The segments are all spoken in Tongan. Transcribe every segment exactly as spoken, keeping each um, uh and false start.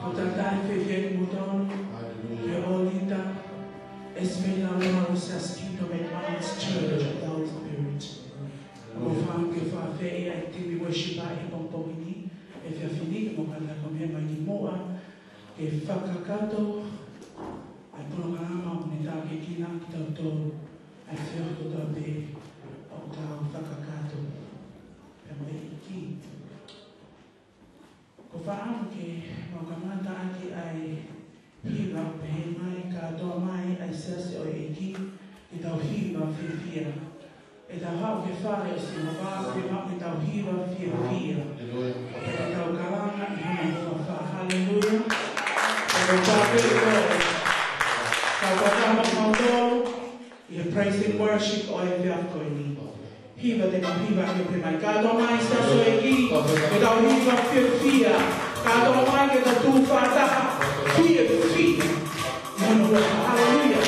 Ko tata e fefie ni mo tonu, ke ʻolita, Esmela Rose Saskito McManus Church of the Holy Spirit. Ko fanga ke fafeʻi ai timi worship ʻi he pongipongi ni, efiafi ni, mo kata ko me mai ni moa, ke fakakakato, ʻa e polokalama ʻoku ne tākiekina kitautolu, ʻa e feohi kotoa pē, ʻoku tau fakakakato. Pea mo e ʻEiki. Ko e fakaʻamu ke mau kamata ʻaki ʻa e hiva pehē mai, kātoa mai ʻa e siasi ʻo e ʻEiki, ke tau hiva fiefia. ʻE tau haʻu ki he fale ʻo Sihova, ke mau ke tau hiva fiefia. ʻE tau kalanga ʻi hono huafa. Haleluia. ʻE tau tāpele ko e. Tau kātaki mautolu. ʻI he praise and worship ʻo e efiafi ko eni. Hiva te mau hiva ke pehē mai. Kātoa mai siasi ʻo e ʻEiki. Ke tau hiva fiefia. Kātoa mai ke tau tuʻu fakataha. Fiefia. Haleluia. Haleluia.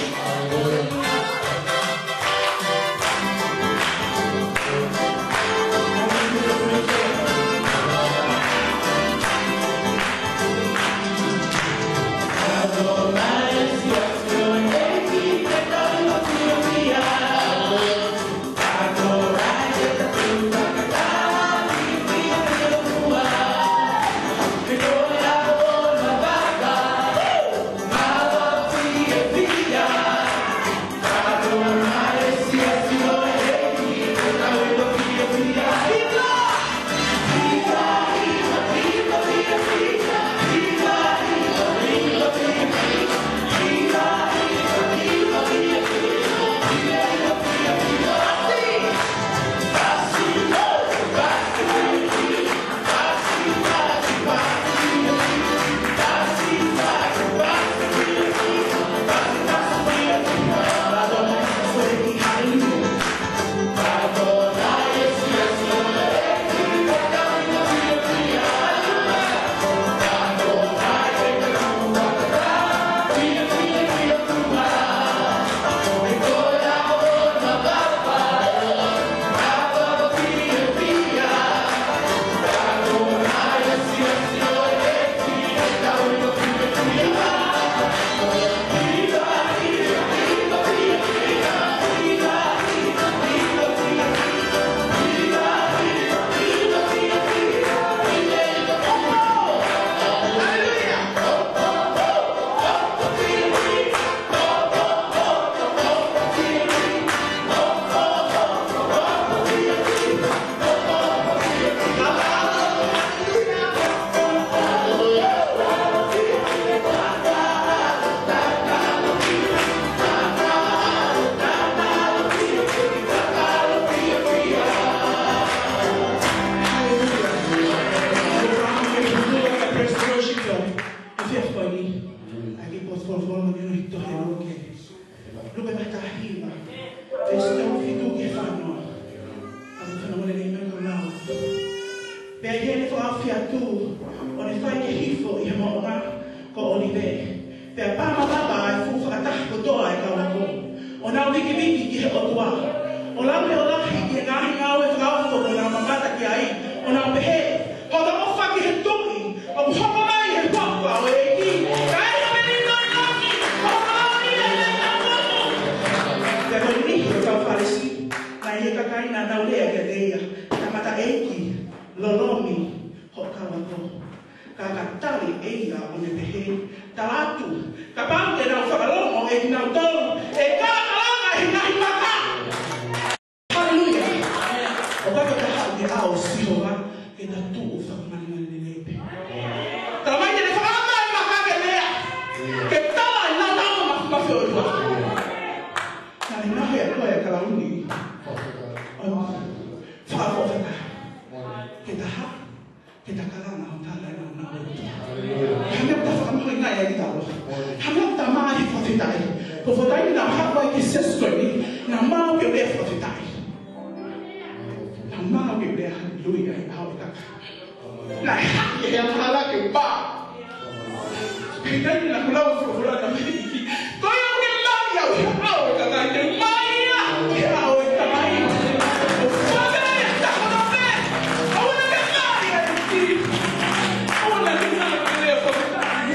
Ko e fakaʻamu ke tau tuʻu ʻo praise and worship God. Efiafi ko eni. ʻAi ke potu folofola ni ʻi he tohi ʻa Luke. Luke vahe taha hiva. Veesi tolu fitu ki he fā noa. ʻA e fānau lelei mai ko lau. Pea ʻi heʻene fakaʻofa atu, ʻo ne fai ke hifo ʻi he moʻunga ko ʻŌlive. Pea pāmapapa ʻa e fuʻu fakataha kotoa ʻa e kau ako, ʻo nau vikiviki ki he ʻOtua, ʻo lau leʻo lahi ki he ngaahi ngāue fakaofo kuo nau mamata ki ai, ʻo nau pehē, Hoko hake ki he Tuʻi, ʻoku hoko mai he huafa ʻo e ʻEiki, kae ʻi ai ha melino ʻi langi, ʻoku hoko mai ʻi he ʻaho ni. Pea ko e niʻihi ʻo e kau Fālesi, naʻe ʻi ai e kakai naʻa nau lea kiate ia, Kamataʻeiki, lolomi hoʻo kau ako. Ka ka tali ʻe ia ʻo ne pehē, Tala atu, kapau te nau fakalongo ʻe kinautolu, ʻe kalakalaka ʻe he ngaahi maka. Haleluia. ʻOku ʻikai ke haʻu ki he ʻao ʻo Sihova ke ta tuʻu fakamalingalelei pē. Talamai te ne fakaʻamu e maka ke lea, ke tala ʻe nautolu ʻa e māfimafi ʻo e ʻOtua. Naʻe ngaohi ʻe he ʻOtua ʻa e kalauni ʻo e fakafokifā. Ke ta haʻu, ke ta kalanga ʻo tala ʻe nautolu. Hangē ko e fakamahuʻinga ia kiate kitautolu. Hangē ko e tala mai e fakafetaʻi. Ko e fakafetaʻi naʻa nau haʻu ai ki he siasi ko eni, naʻa nau maʻu e lea fakafetaʻi. Naʻa nau maʻu e lea haleluia ʻi he ʻao ʻo e kakai. Naʻe haʻi ʻe he angahala ke pā. Pea ʻikai naʻa ku lau folofola naʻe hiki. Ko ia ʻoku ne maʻu ia ʻi he ʻao ʻo e kakai, ne maʻu ia ʻi he ʻao ʻo e Tamai. ʻO fakaʻamu ia ʻi he taha ʻo e meʻa. ʻOua naʻa ke maʻu ia ʻi he ʻEiki. ʻOua naʻa ke maʻu e lea fakafetaʻi.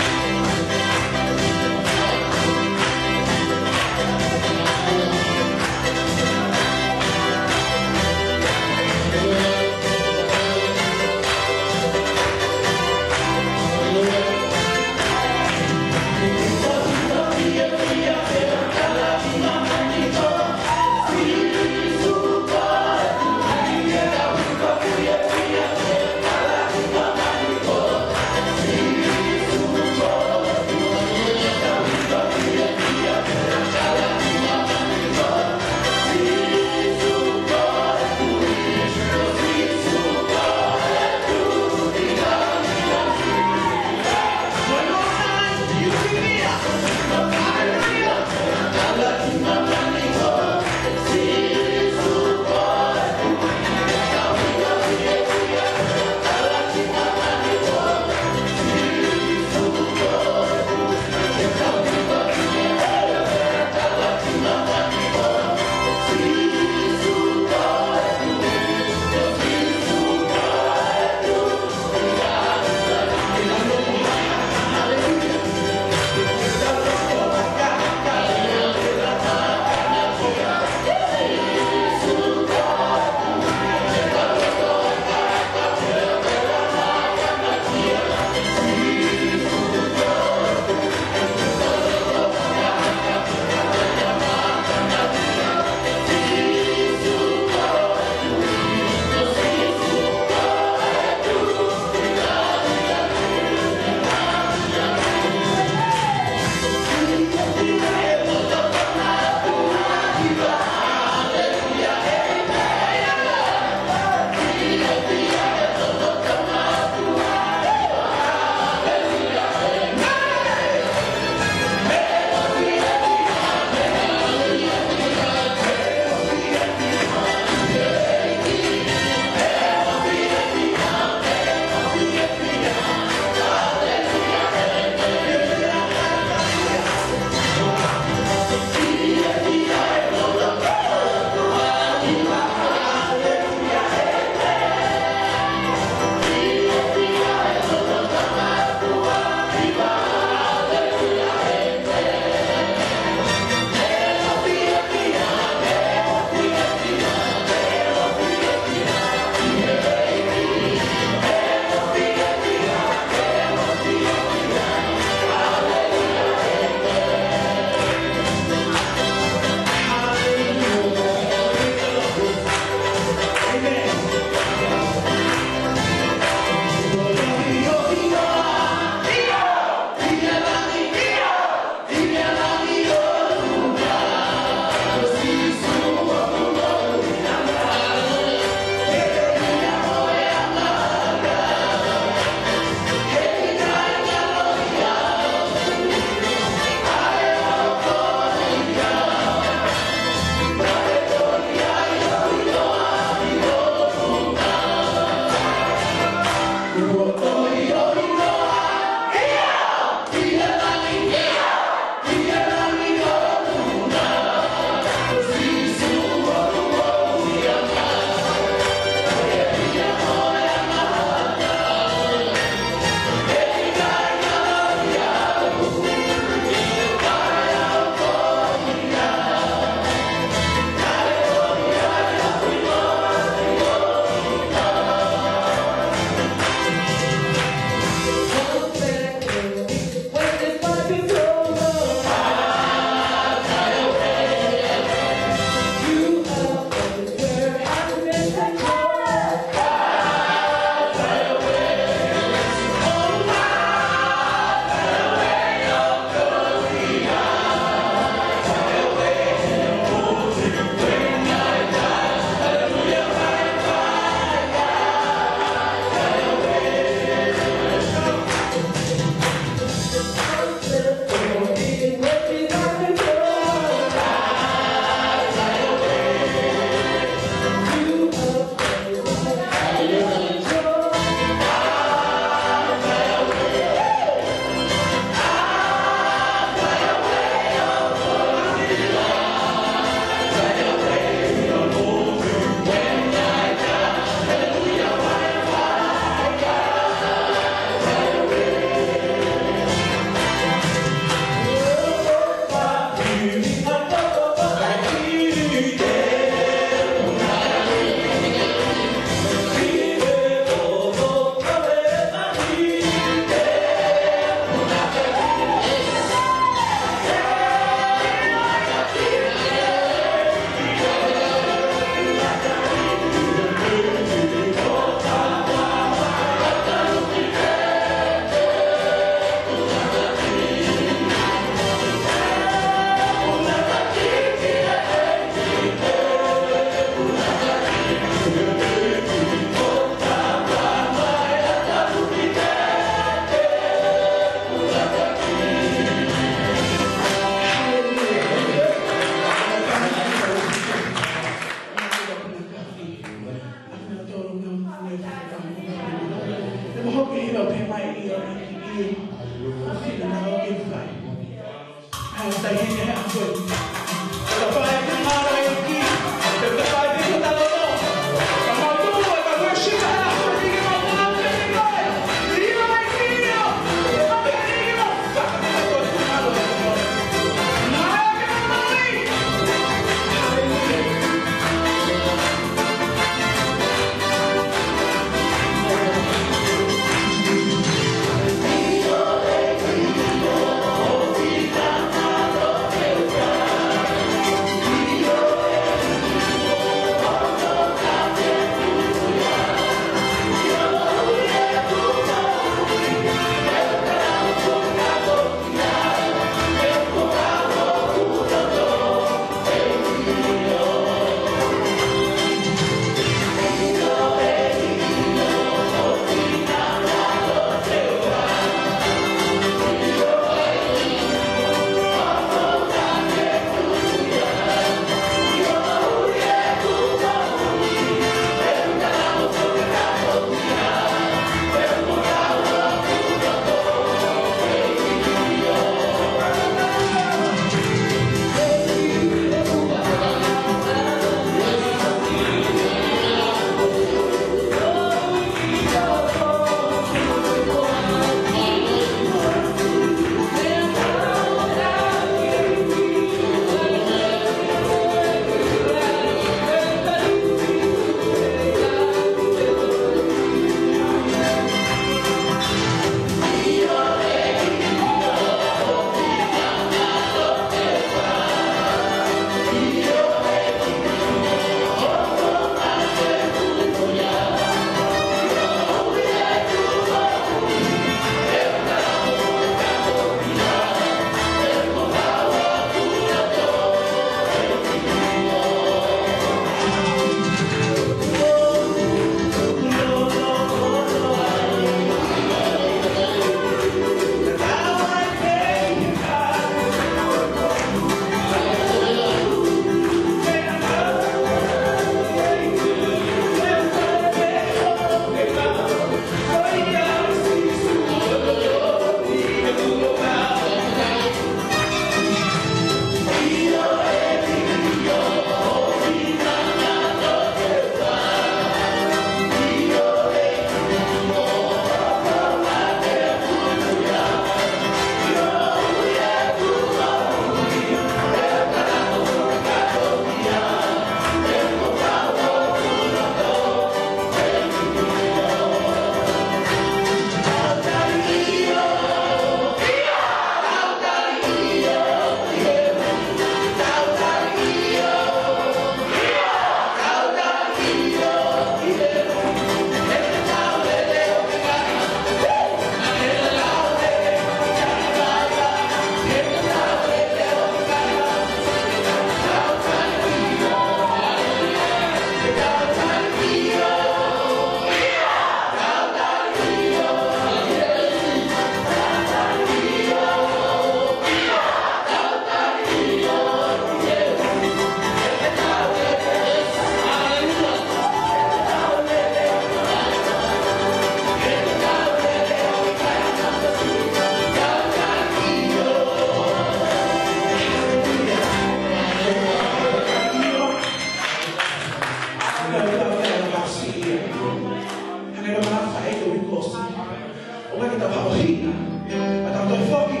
Ko e kita pau hina. Ka tau toe foki.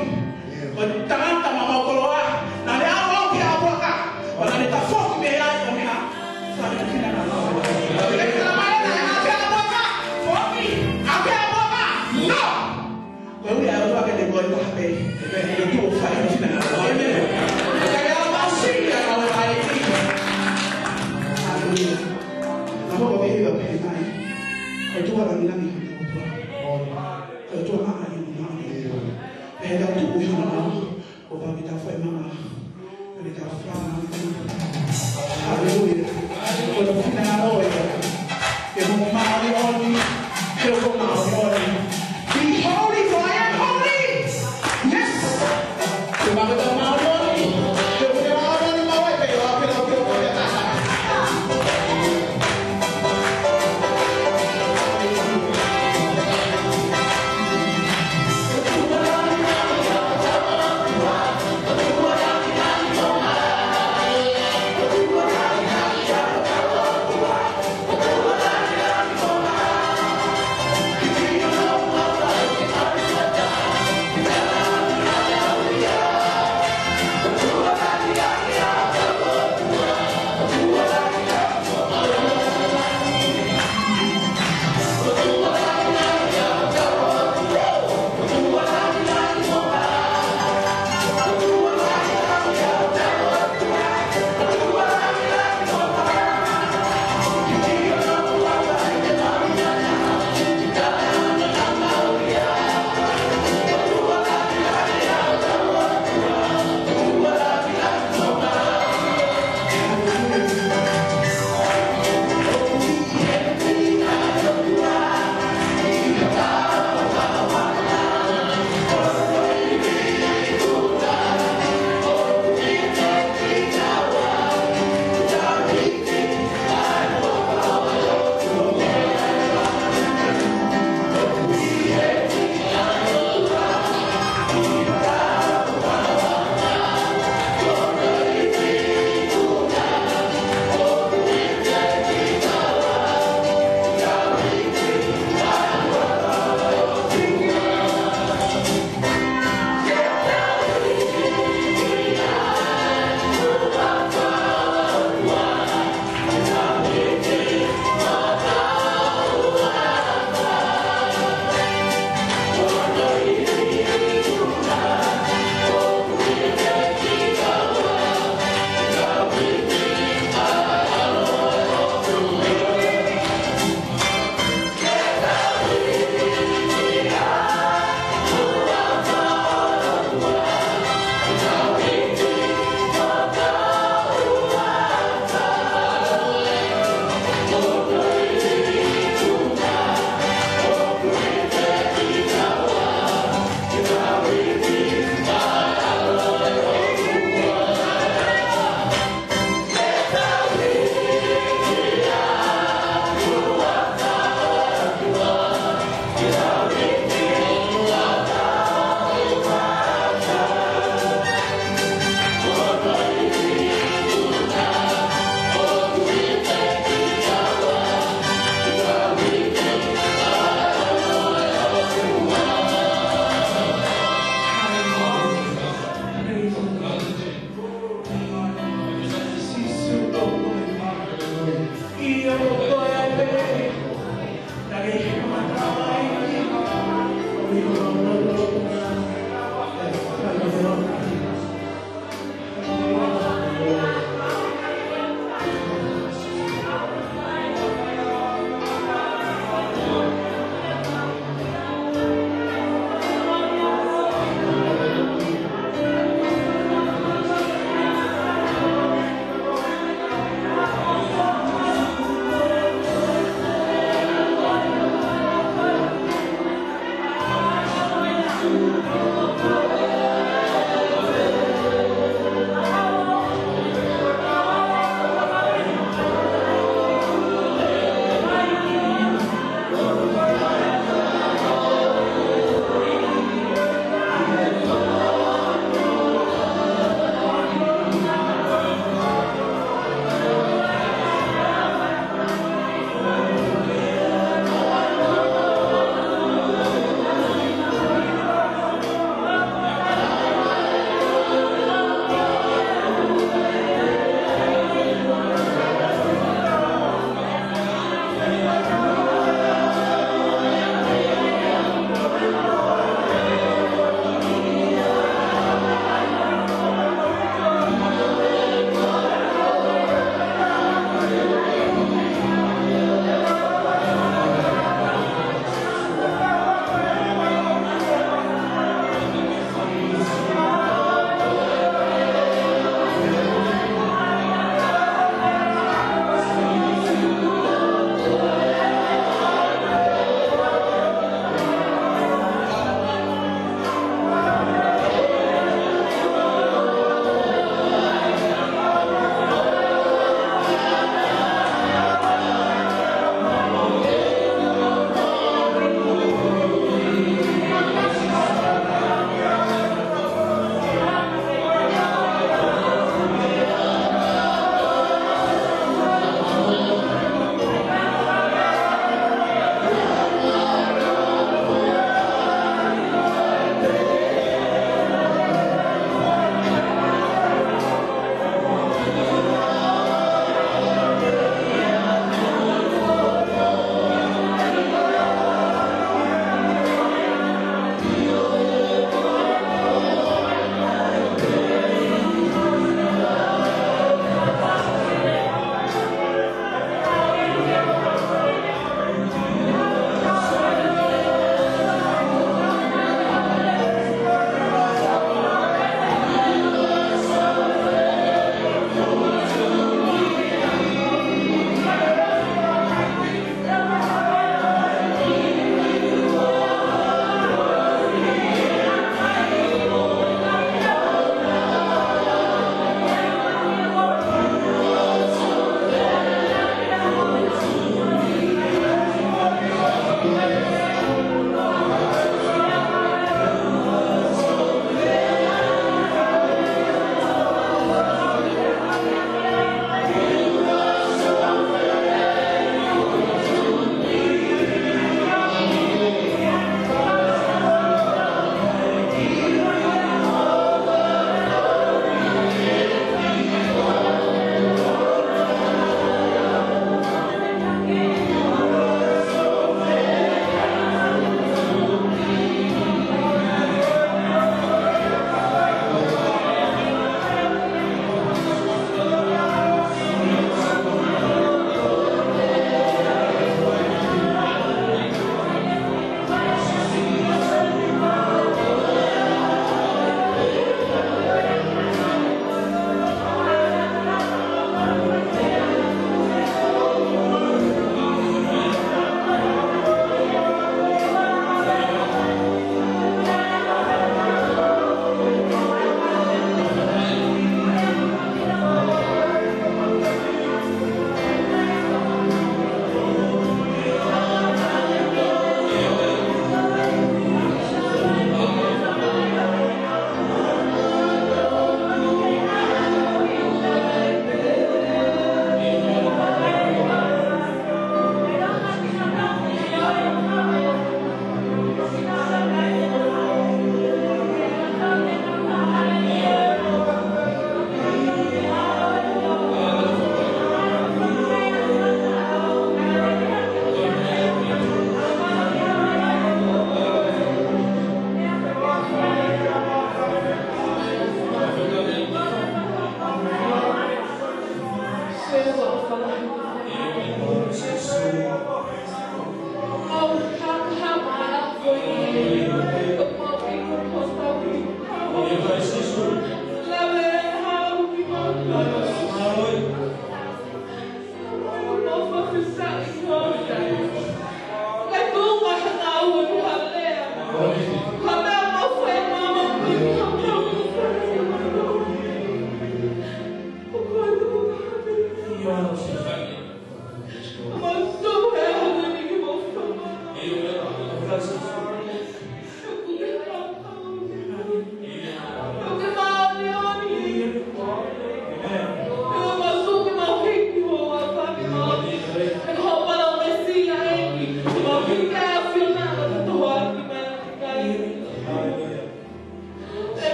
Ko e tangata mamao koloa. Naʻa ne ʻalu ʻo aʻu ki he ʻā puaka. Pea naʻa ne tafoki mei ai ʻo ne hā. Fai e finangalo. Ko e kita mai naʻa ne aʻu ki he ʻā puaka. Foki. Aʻu ki he ʻā puaka. No. Ko e ʻuhi ʻa e ʻOtua ke ne ko e taha pē. Ke tuʻu ʻo fai e finangalo. Amen. Ka ke ala mau sini ʻa e ʻEiki. Haleluia. Ka hoko pē ʻo pehē mai. Ko e tuʻa langilangi ʻa e ʻOtua. Ko e tuʻa maʻa ʻi muʻa. Pea ʻe tau tuʻu ʻi hono ʻao. ʻO pau ke tau fai maʻa. Pea ke tau fai maʻa. Haleluia. Ko e finangalo ia. Ke mo māʻoniʻoni. Ke mo māʻoniʻoni. Be holy, for I am holy. Yes. Ke mo māʻoniʻoni. Ke mo māʻoniʻoni maʻu ai pē ʻo aʻu ki he lau ki he ʻOtua.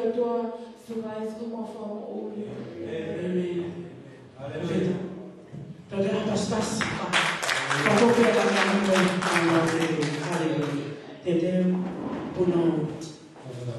ʻOtua, sukai sumo famo uli. ʻĒmeni. Haleluia. Tau tēnā pasipasi. Ka ko ke la na mo mo te haleluia. Te te puno. Haleluia.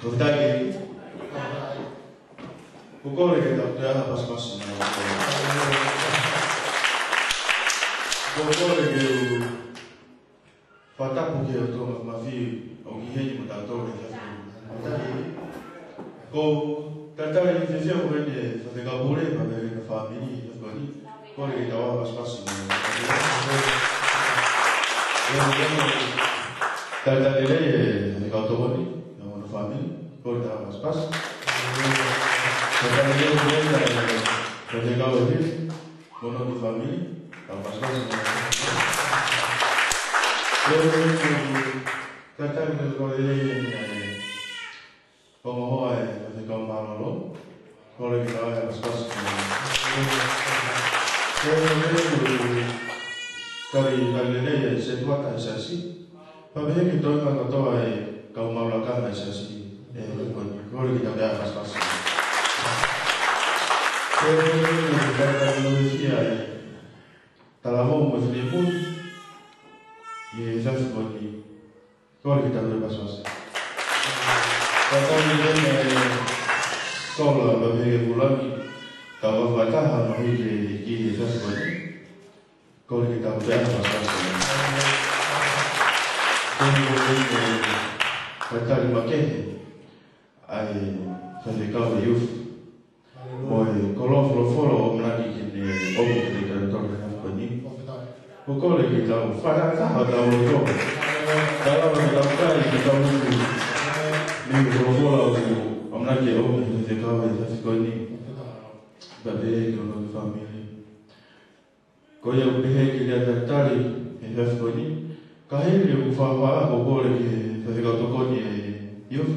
Fakafetaʻi. ʻOku ou kole ke tau toe ʻā pasipasi mai. ʻOku ou kole ke u fakatapu ki he ʻOtua Māfimafi ʻoku ʻi heni mo tautolu he efiafi ni. Ko e talitali fiefia ko eni ʻa e Faifekau Pule, pea mo e fāmili he efiafi ni. Kole ke tau ʻā pasipasi. Talitali lelei ʻa e Faifekau Tokoni, pea mo hono fāmili. Kole ke tau ʻā pasipasi. Talitali lelei ʻa e Faifekau Hili, mo hono fāmili, tau pasipasi. Talitali lelei ʻa e ongo hoa ʻa e Faifekau Mālōlō, kole ke tau ʻā pasipasi. Talitali lelei ʻa e setuata ʻa e siasi, pea pehē ki he toenga kotoa ʻa e kau maʻu lakanga ʻa e siasi he efiafi ni. Kole ke tau ʻā pasipasi. Talitali lelei ʻa e talavou mo e finemui he efiafi ni. Kole ke tau ʻā pasipasi. Talitali lelei ʻa e sola pea pehē ki he vūlangi, tau ʻā fakataha mo e hiki he efiafi ni. Kole ke tau ʻā pasipasi. Talitali makehe ʻa e faifekau ʻa e youth. Mo e koloa folofola ʻoku ʻamanaki ke ne ʻomi kiate kitautolu he efiafi ni. ʻOku kole ke tau fakataha ʻetau loto. Tau lava ke tau kai, ke tau utu. Mei he folofola ʻoku ʻamanaki ke ʻomi kiate kitautolu he efiafi ni. Pea pehē ki hono fāmili. Ko ia ʻoku pehē ki he lea talitali he efiafi ni. Ka hili ʻeku fakaafeʻi, ʻoku ou kole ki he Faifekau Tokoni ʻa e youth,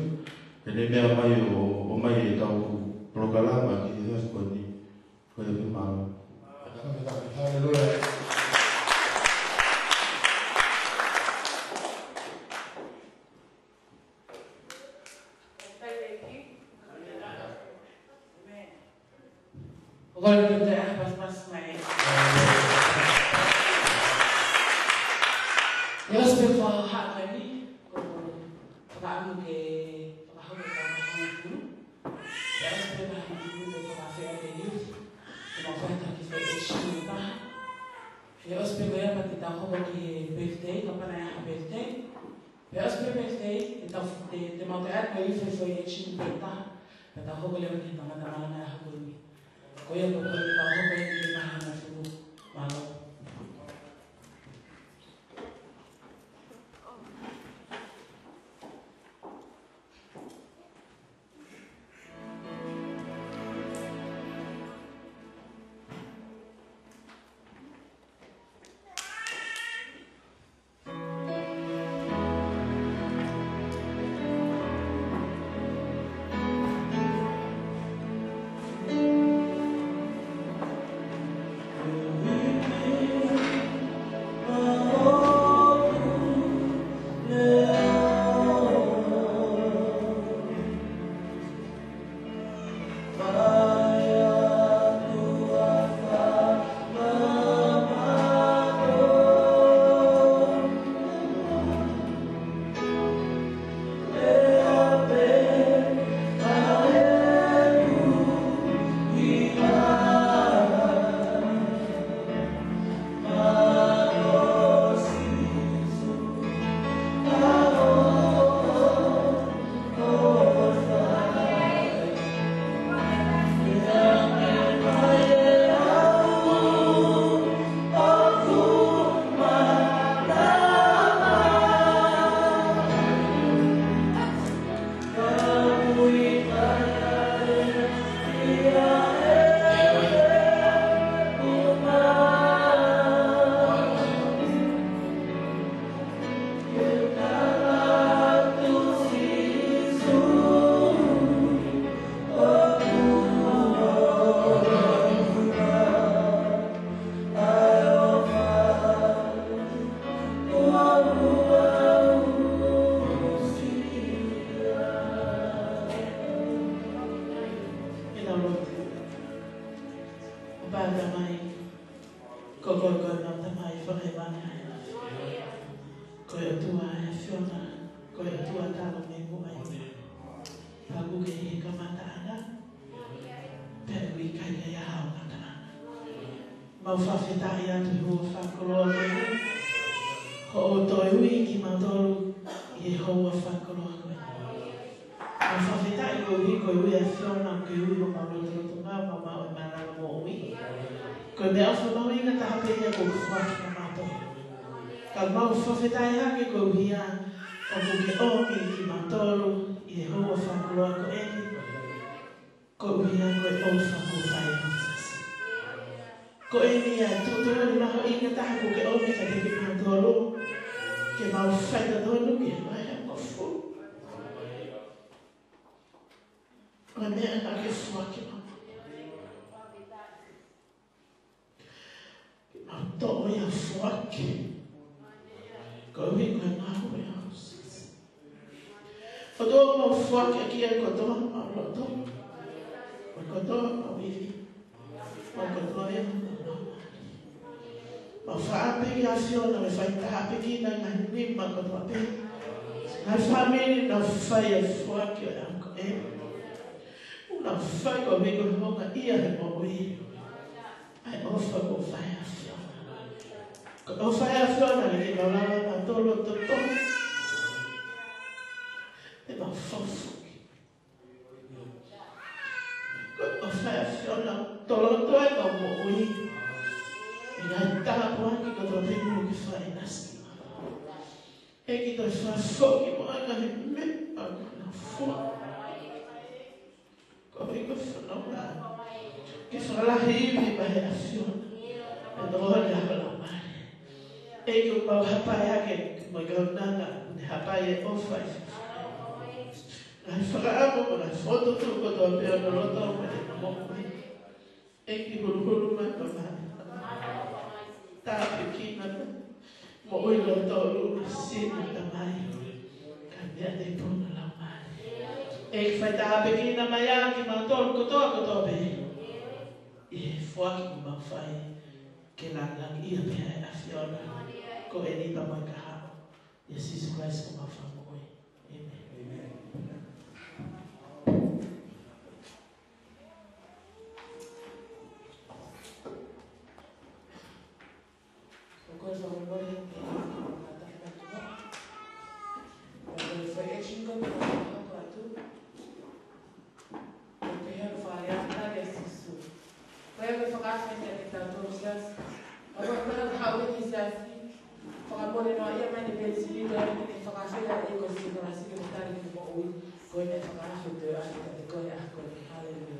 ke ne meʻa mai ʻo, ʻomai ʻetau polokalama ki he efiafi ni. Ko ia pē, mālō. Haleluia. ʻOku ou kole ke tau ʻā pasipasi mai. ʻE ʻosi pē ko e haʻu mai ni, ko e fakaʻamu ke fakahoko ʻetau vahe hongofulu. ʻE ʻosi pē vahe hongofulu, ko e fakafeʻao ki he youth, ke mau fai ha kiʻi foʻi action ʻe taha. ʻE ʻosi pē ko ia pea te tau hoko ki he birthday, kapau naʻe ʻi ai ha birthday. Pea ʻosi pē birthday, te tau, te, te mau toe ʻai ko e youth foʻi action pē ʻe taha, pea tau hoko leva ki he tangata malanga ʻaho ko eni. Ko ia ʻoku ou kole ke tau hoko eni ki he vahe hongofulu. Mālō. Ko koe ko ʻemau Tamai Fakahēvani. Ko e ʻOtua ʻa e ʻAfiona, ko e ʻOtua talu mei muʻa. Pea ʻoku ke ʻi he kamataʻanga, pea ʻoku ʻikai ke ʻi ai ha ʻoku ngataʻanga. Mau fakafetaʻi atu he houa fakakoloa ko eni, hoʻo toe ui kimautolu ʻi he houa fakakoloa ko eni. Mau fakafetaʻi koeʻuhi ko e ui ʻa e ʻAfiona, ke ui homau lotolotonga, mau maʻu e mānava moʻui. Ko e meʻaʻofa mahuʻinga taha pē ia kuo ke foaki maʻamautolu. Ka mau fakafetaʻi hake koeʻuhi ʻoku ke ʻomi kimautolu ʻi he houa fakakoloa ko eni, koeʻuhi ko e ʻofa kuo fai ʻe Sīsū. Ko eni ʻa e tuʻutuʻuni mahuʻinga taha kuo ke ʻomi kiate kimautolu, ke mau fai totonu ki he vahevahe ko ē. Ko e meʻa naʻa ke foaki maʻamautolu, ke mau toʻo ia ʻo foaki. Koeʻuhi ko e ngāue ʻa Sīsū. ʻOtua, mau foaki ʻaki ʻa e kotoa homau loto, ko e kotoa homau ivi, ko e kotoa ia homau laumālie. Mau fakaafe ki he ʻAfiona ke fai tāpuekina e ngaahi nima kotoa pē, ngaahi fāmili naʻa nau fai e foaki ʻo e ʻaho ko eni. ʻOku nau fai koeʻuhi ko e houngaʻia he moʻui ʻa e ʻofa kuo fai ʻe he ʻAfiona. Ko e ʻofa ʻa e ʻAfiona ke ke lava ʻo tolo toto. Te mau fofoki. Ko e ʻofa ʻa e ʻAfiona tolo toto ʻemau moʻui. ʻI he ngaahi tāpuaki kotoa pē kuo ke fai ʻanenai. ʻEiki, toe fakafoki mai e ngaahi meʻa kuo nau fua. Koeʻuhi ko e fononga ke fakalahi ivi maʻa e ʻAfiona, pea toʻo hake ʻa e laumālie. ʻEiki, ʻoku mau hapai hake mo e kaunanga, ʻoku ne hapai e ʻofa ʻi he ngaahi fakaʻamu mo e ngaahi fokotuʻutuʻu kotoa pē ʻo e loto mo e moʻui. ʻEiki, huluhulu mai, Tamai. Tāpuekina mai moʻui lotolu, sino, Tamai, kae meʻa tēpuna laumālie. ʻEiki, fai tāpuekina mai ʻa kimautolu kotoa kotoa pē ʻi he foaki kuo mau fai, ke lāngilangiʻia pē ʻa e ʻAfiona ko eni pea mo e kahaʻu. ʻIa Sīsū Kalaisi ko homau Fakamoʻui. ʻĒmeni. ʻOku ou fakamolemole ke u fakataha atu. ʻOku ou fai action ko ē ke u hoko atu. ʻOku pehē hono fakalea ʻa Sīsū. Ko ia ko e fakaafe kiate kitautolu siasi. Kapau ʻoku ʻikai ke ke haʻu ki he siasi, fakamolemole noaʻia mai ʻene penisini, ko ia ke ne fakaafe ʻa e ʻEiki ko Sīsū Kalaisi ke ne tali hoʻo moʻui. Ko ia ne fakaafe atu ʻa e ʻEiki kiate koe ʻa koe. Haleluia.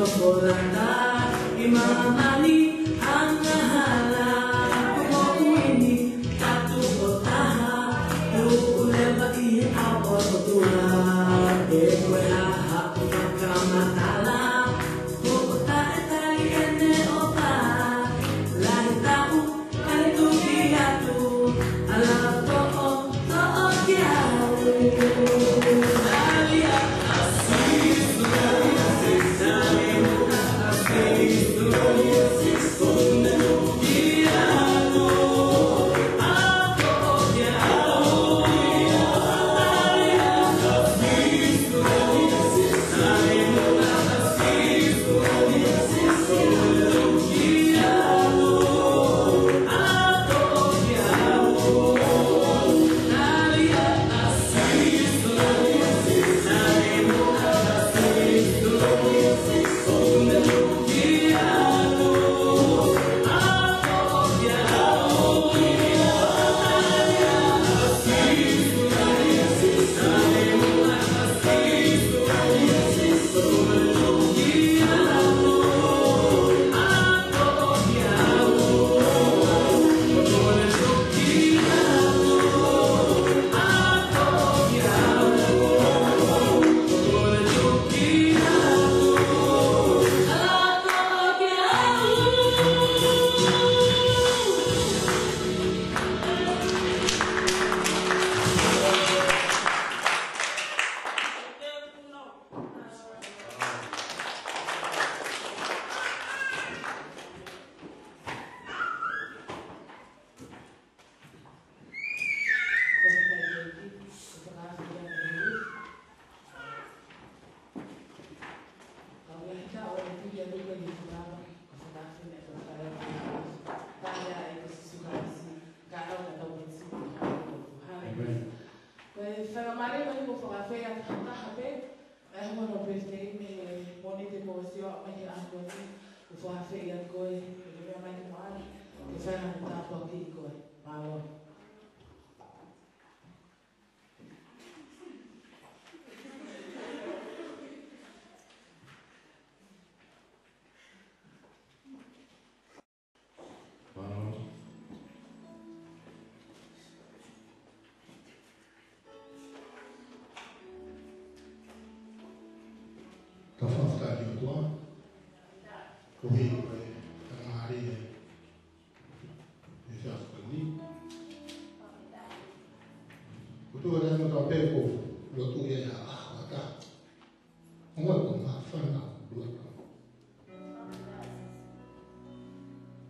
Ko lata ʻi māmani angahala, ko moʻui ni ʻa e tuʻo taha, tuʻu leva ʻi he ʻao ʻo e ʻOtua, pe ko e hā haʻo fakamatala, kuo taʻetali ʻene ʻofa, lahi taʻu Amen. Ko e faingamālie ko eni ʻoku ou fakaafeʻi atu ha taha pē, ʻa e hono birthday mei he Mōnite kuo ʻosi ʻo aʻu mai ki he ʻaho ni, ʻoku ou fakaafeʻi atu koe, ke ke meʻa mai ki muʻa ni, ke fai haʻaku tāpuakiʻi koe. Mālō. Tau fakafetaʻi ki he ʻOtua, koeʻuhi ko e faingamālie ʻo e efiafi ko eni. Ko e tuʻu ʻa e ngaahi meʻa pē ʻoku ou lotu ia ʻi ha ʻaho ʻa e kakai. ʻOku ou maʻu ha fānau ʻe ua.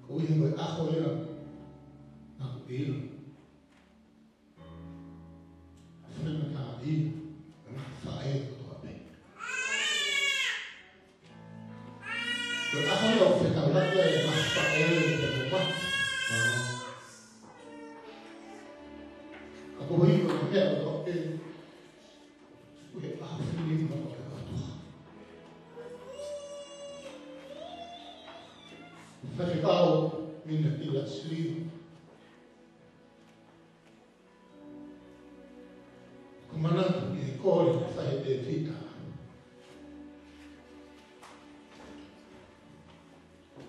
Koeʻuhi ko e ʻaho ia naʻá ku ʻilo. Faingataʻaʻia ʻa e ngaahi faʻē kotoa pē. Ko e ʻaho ia ʻoku fetaulaki ai e ngaahi faʻē ʻo e motuʻa. Ka koeʻuhi ko e meʻa kotoa pē, ko e ʻaho fili mo e ʻOtua. Faifekau Minitila Siliva, ʻoku ou manatu ki he kole naʻe fai ʻe Tēvita.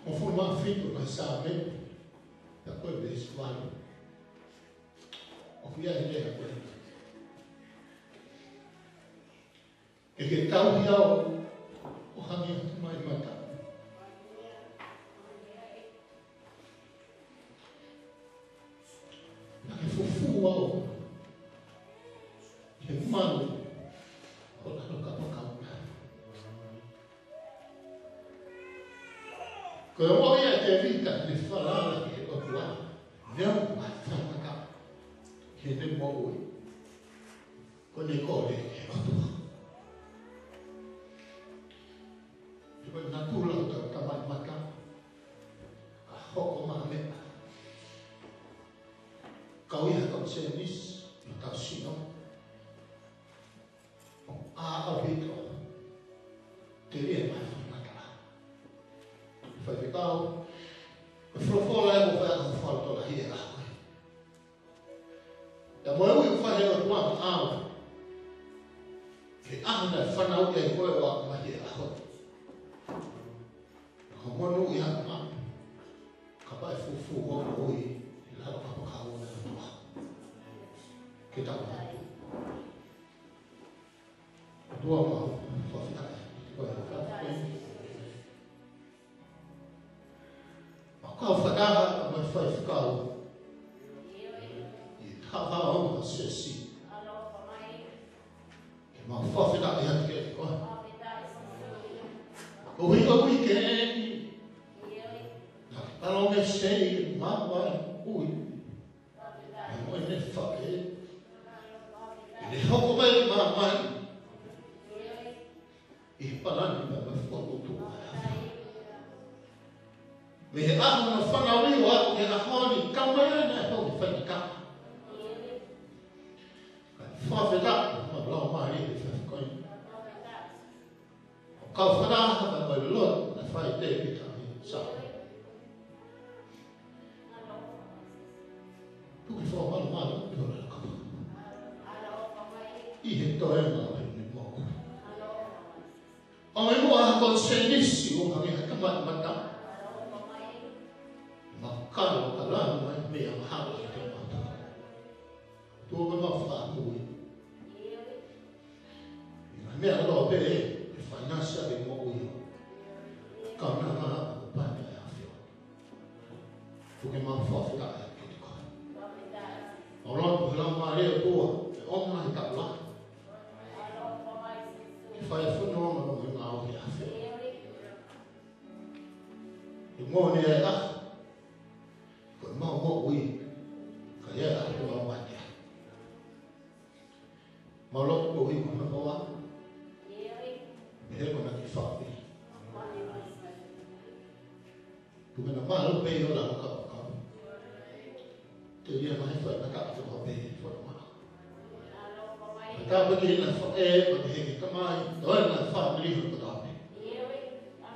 Hongofulu mā fitu ʻa e Saame, pea ko e veesi valu. ʻOku ʻi ai e lea ko eni: Ke ke tauhi au ʻo hangē ha tamai mataʻu. Naʻá ke fufū au he malu ʻo ho kapakau. Ko e ongoʻi ia ʻa Tēvita, ne falala ki he ʻOtua, neongo ʻa e faingataʻa ʻi heʻene moʻui. Ko ʻene kole ki he ʻOtua. He ko e natula ʻo hotau tamai mataʻu, ka hoko mai ha meʻa, kau ia ha kau sēnisi ʻi hotau sino, ʻo ʻaʻau hito, telia mai ha faingataʻa. Faifekau, ko e folofola ē ʻoku fai ʻaki ho fakalotolahi he ʻaho ni. Pea moʻui ʻoku fai ʻe he ʻOtua maʻau, he ʻaho naʻe fanauʻi ai koe ʻo aʻu mai ki he ʻaho ni. Fakafetaʻi. Ko e fakafetaʻi. Mau kau fakataha mo e faifekau ʻi he houalotu ʻo e siasi. Ke mau fakafetaʻi atu kiate koe. Koeʻuhi ko e uike ni naʻa ke palōmesi ke mau ʻai ui. Mo e ne fake. ʻI he hoko mai ki māmani. ʻI he palani pea mo e fokotuʻutuʻu ʻa e ʻAfiona. Mei he ʻaho naʻe fanauʻi koe ki he ʻaho ni, kau mai ai naʻe hoko faingataʻa. Kae fakafetaʻi mo e laumālie ʻo e faifekau ni. ʻO kau fakataha mo e lotu naʻe fai ʻe Tēvita ʻi Saame. Tuku ke fakamalumalu ʻa e hala ʻo e kapa ʻi he toenga ʻo ʻene moʻui. ʻO e moʻui ko e sēnisi ʻo hangē ha tamaʻimata. Makalo ka lanu mai mei he angahala ʻo e tamaʻimata. Tuku ke mau fakamoʻui. ʻI he meʻa lōloa pē ʻe faingataʻa ʻa e moʻui. Ka ʻoku nau maʻu ʻa e palani ʻa e ʻAfiona. Tuku ke mau fakafetaʻi kiate koe. Mau lotu he laumālie ʻo e ʻOtua, ʻe ʻomai he taʻu lahi. Ke fai e fononga ʻo e ngāue ʻa e ʻAfiona. ʻI he moʻoni ʻa e ʻaho, ko ʻemau moʻui, ka ʻi ai ha ʻaho te mau mate ai. Mau lotu koeʻuhi ko hono hoa. Mei he ko ena ki fafi. Tuku ke na mālō pē ʻi hono kapakau. Telia mai he faingataʻa ʻo e kapa pē ʻi hono mā. Ka tāpuekina e faʻē, pea mo e tamai, toenga e fāmili hono kotoa pē.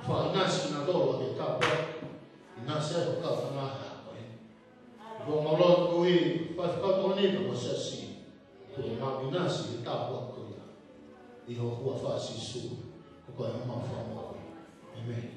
Faingataʻa na tolo ke tāpuaki. ʻInasi ai hoʻo kau fanongo ko ē. Ko mau lotu koeʻuhi, faifekau tokoni pea mo e siasi. Tuku ke mau ʻinasi he tāpuaki ko ia. ʻI ho huafa Sīsū, ko koe homau Fakamoʻui. ʻĒmeni.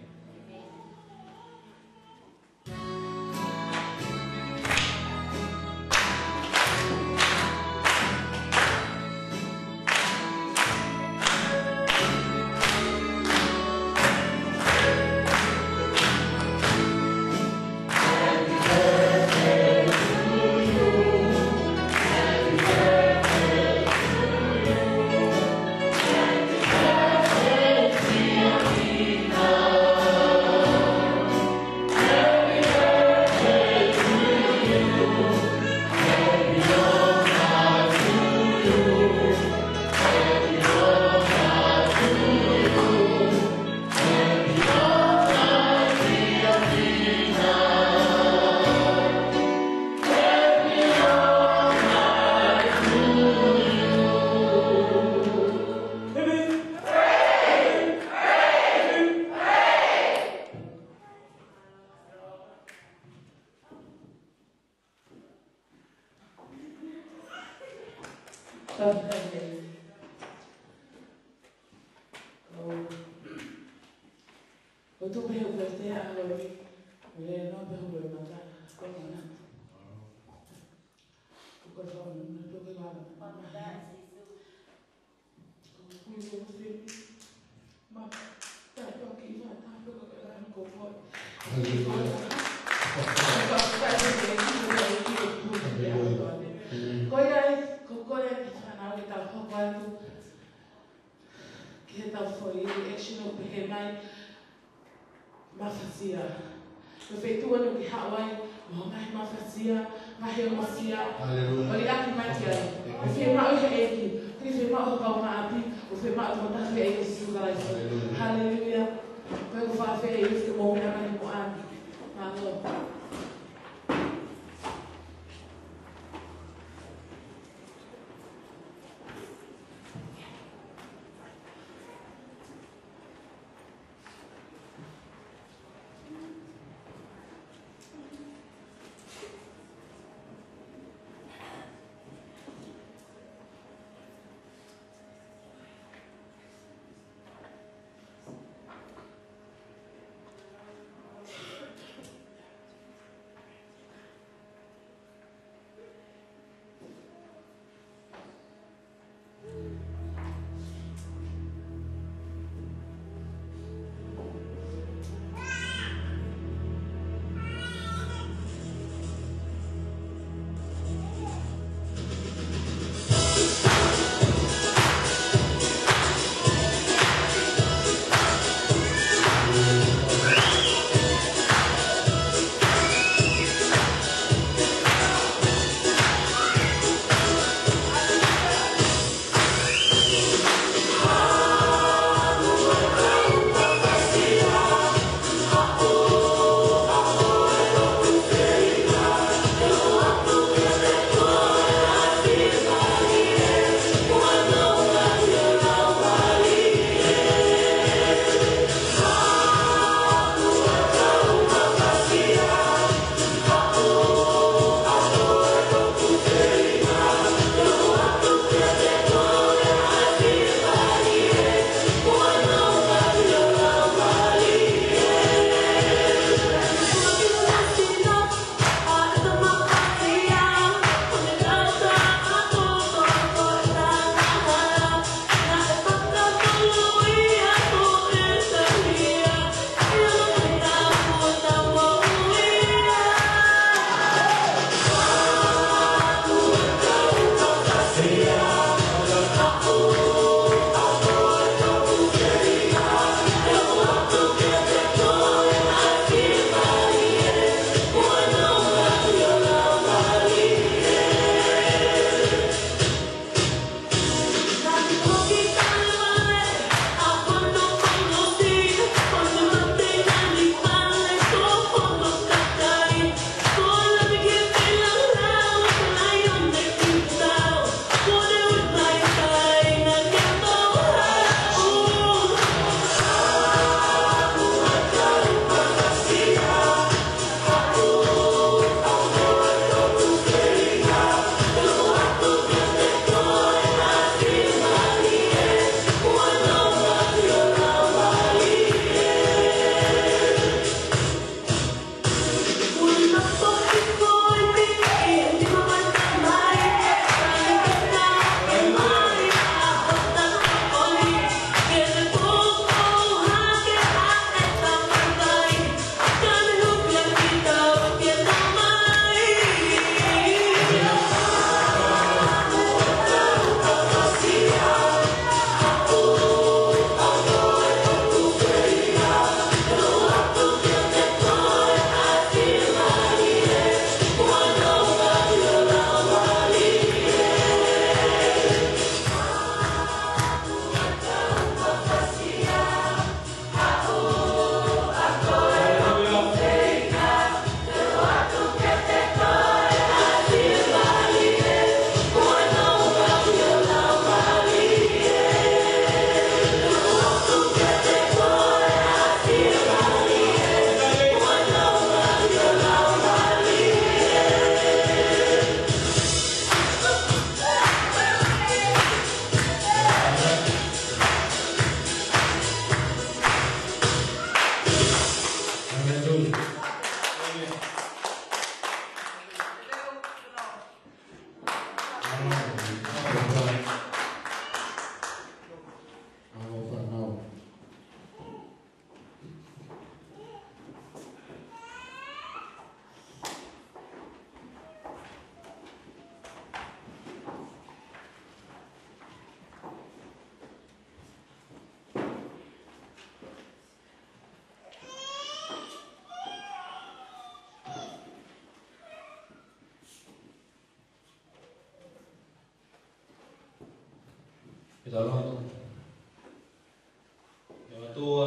ʻO tuʻu pē hoku pētē ʻa e ʻaho ni, ʻo lea noa pē hoku mata, ko mana. Ko koe fānau, na toke lana. Ko ia ai, ko koe ke fanau ke tau hoko atu ki he tau foʻi action ʻo pehē mai, mafasia. Ko e feituʻu ʻoku ke haʻu ai, mo e ngaahi mafasia, ngaahi ongosia. Haleluia. ʻO liʻaki mai ki ai. ʻOku fiemaʻu ʻe he ʻEiki, ʻoku fiemaʻu ʻe he kaungāʻapi, ʻoku fiemaʻu ʻe he tokotaha ʻi he ʻEiki ko Sīsū Kalaisi. Haleluia. Haleluia. Ko e ko fafē ʻi he moʻui ʻa e moʻui. Mālō. Tau lotu. ʻE ʻOtua,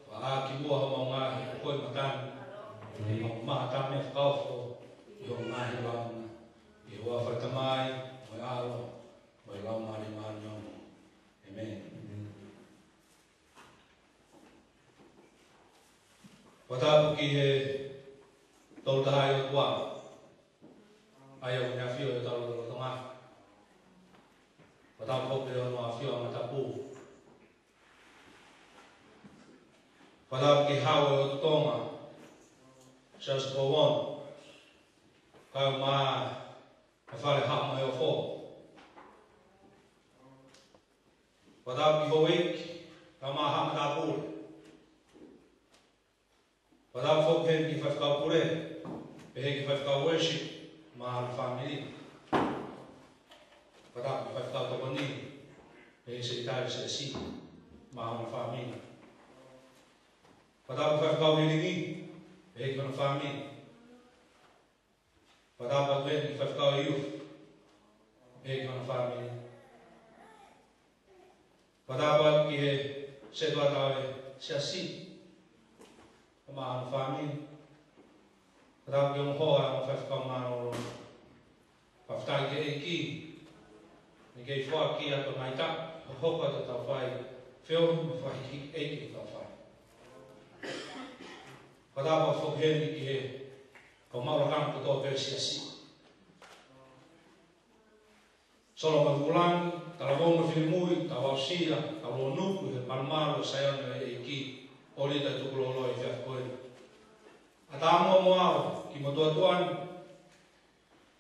fakaʻā ki muʻa homau ngaahi hoko ʻi matana, ʻi hoʻomou maʻu ha meʻa fakaofo ʻi hoʻo ngaahi lāunga, ʻi he huafa ʻo e Tamai, mo e ʻAlo, mo e Laumālie Māʻoniʻoni. ʻĒmeni. Fakatapu ki he Tolu Tahaʻi ʻOtua, ʻa ia ʻoku ne ʻafio ʻi hotau lotolotonga. Fakatapu ki he Onoʻaho ʻo e Angatapu. Fakatapu ki he Hau ʻo e ʻOtu Tonga, Charles Colvin, kaeʻumaʻā e Fale Haʻa Moheofo. Fakatapu ki he houʻeiki, kaeʻumaʻā e Haʻa Matāpule. Fakatapu foki heni ki he Faifekau Pule, pehē ki he Faifekau Worship, mo hona fāmili. Fakatapu ki he Faifekau Tokoni, pehē ki he Sekelitali Siasi, mo hona fāmili. Fakatapu ki he Faifekau Hilingi, pehē ki hona fāmili. Fakatapu atu heni ki he Faifekau Youth, pehē ki hona fāmili. Fakatapu atu ki he Setuata ʻo e Siasi, mo hona fāmili. Fakatapu ki he ongo hoa ʻo e Faifekau Mālōlō. Fakafetaʻi ki he ʻEiki, naʻe kei foaki atu ʻa e ngaahi taʻu, hokohoko atu ʻetau fai feohi mo e fakahīkihikiʻi ʻEiki ʻoku tau fai. Fakatapu foki heni ki he kau maʻu lakanga kotoa pē ʻo e Siasi. Solo mo e Vūlangi, talavou mo e finemui, tau aʻusia, tau lōnuku he malumalu ʻo Saione ʻo e ʻEiki, ʻo Lita Tukulolo ʻi he efiafi ko eni. ʻAtā muʻa mo au, ki he motuʻa tuʻa ni,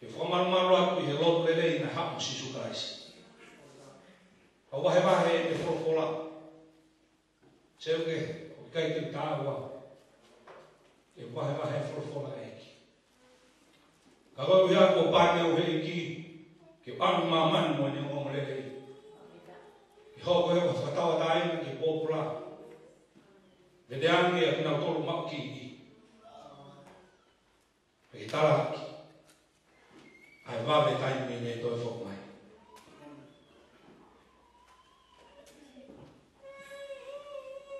ke fakamalumalu atu ʻi he lotu lelei naʻe haʻu mo Sīsū Kalaisi. Kau vahevahe ʻene folofola. Seuke, ʻoku ʻikai ke u tāua ke vahevahe folofola ʻa e ʻEiki. Ka ko e ʻuhinga kuo pani au ʻe he ʻEiki ke u ʻalu ʻi māmani mo ʻene ongoongolelei, ke hoko ʻeku fakatauʻatāina ki he pōpula. Vete ange ʻa kinautolu maʻu kiʻi. Pea ke talaki ʻa e vave taimi ne toe foki mai.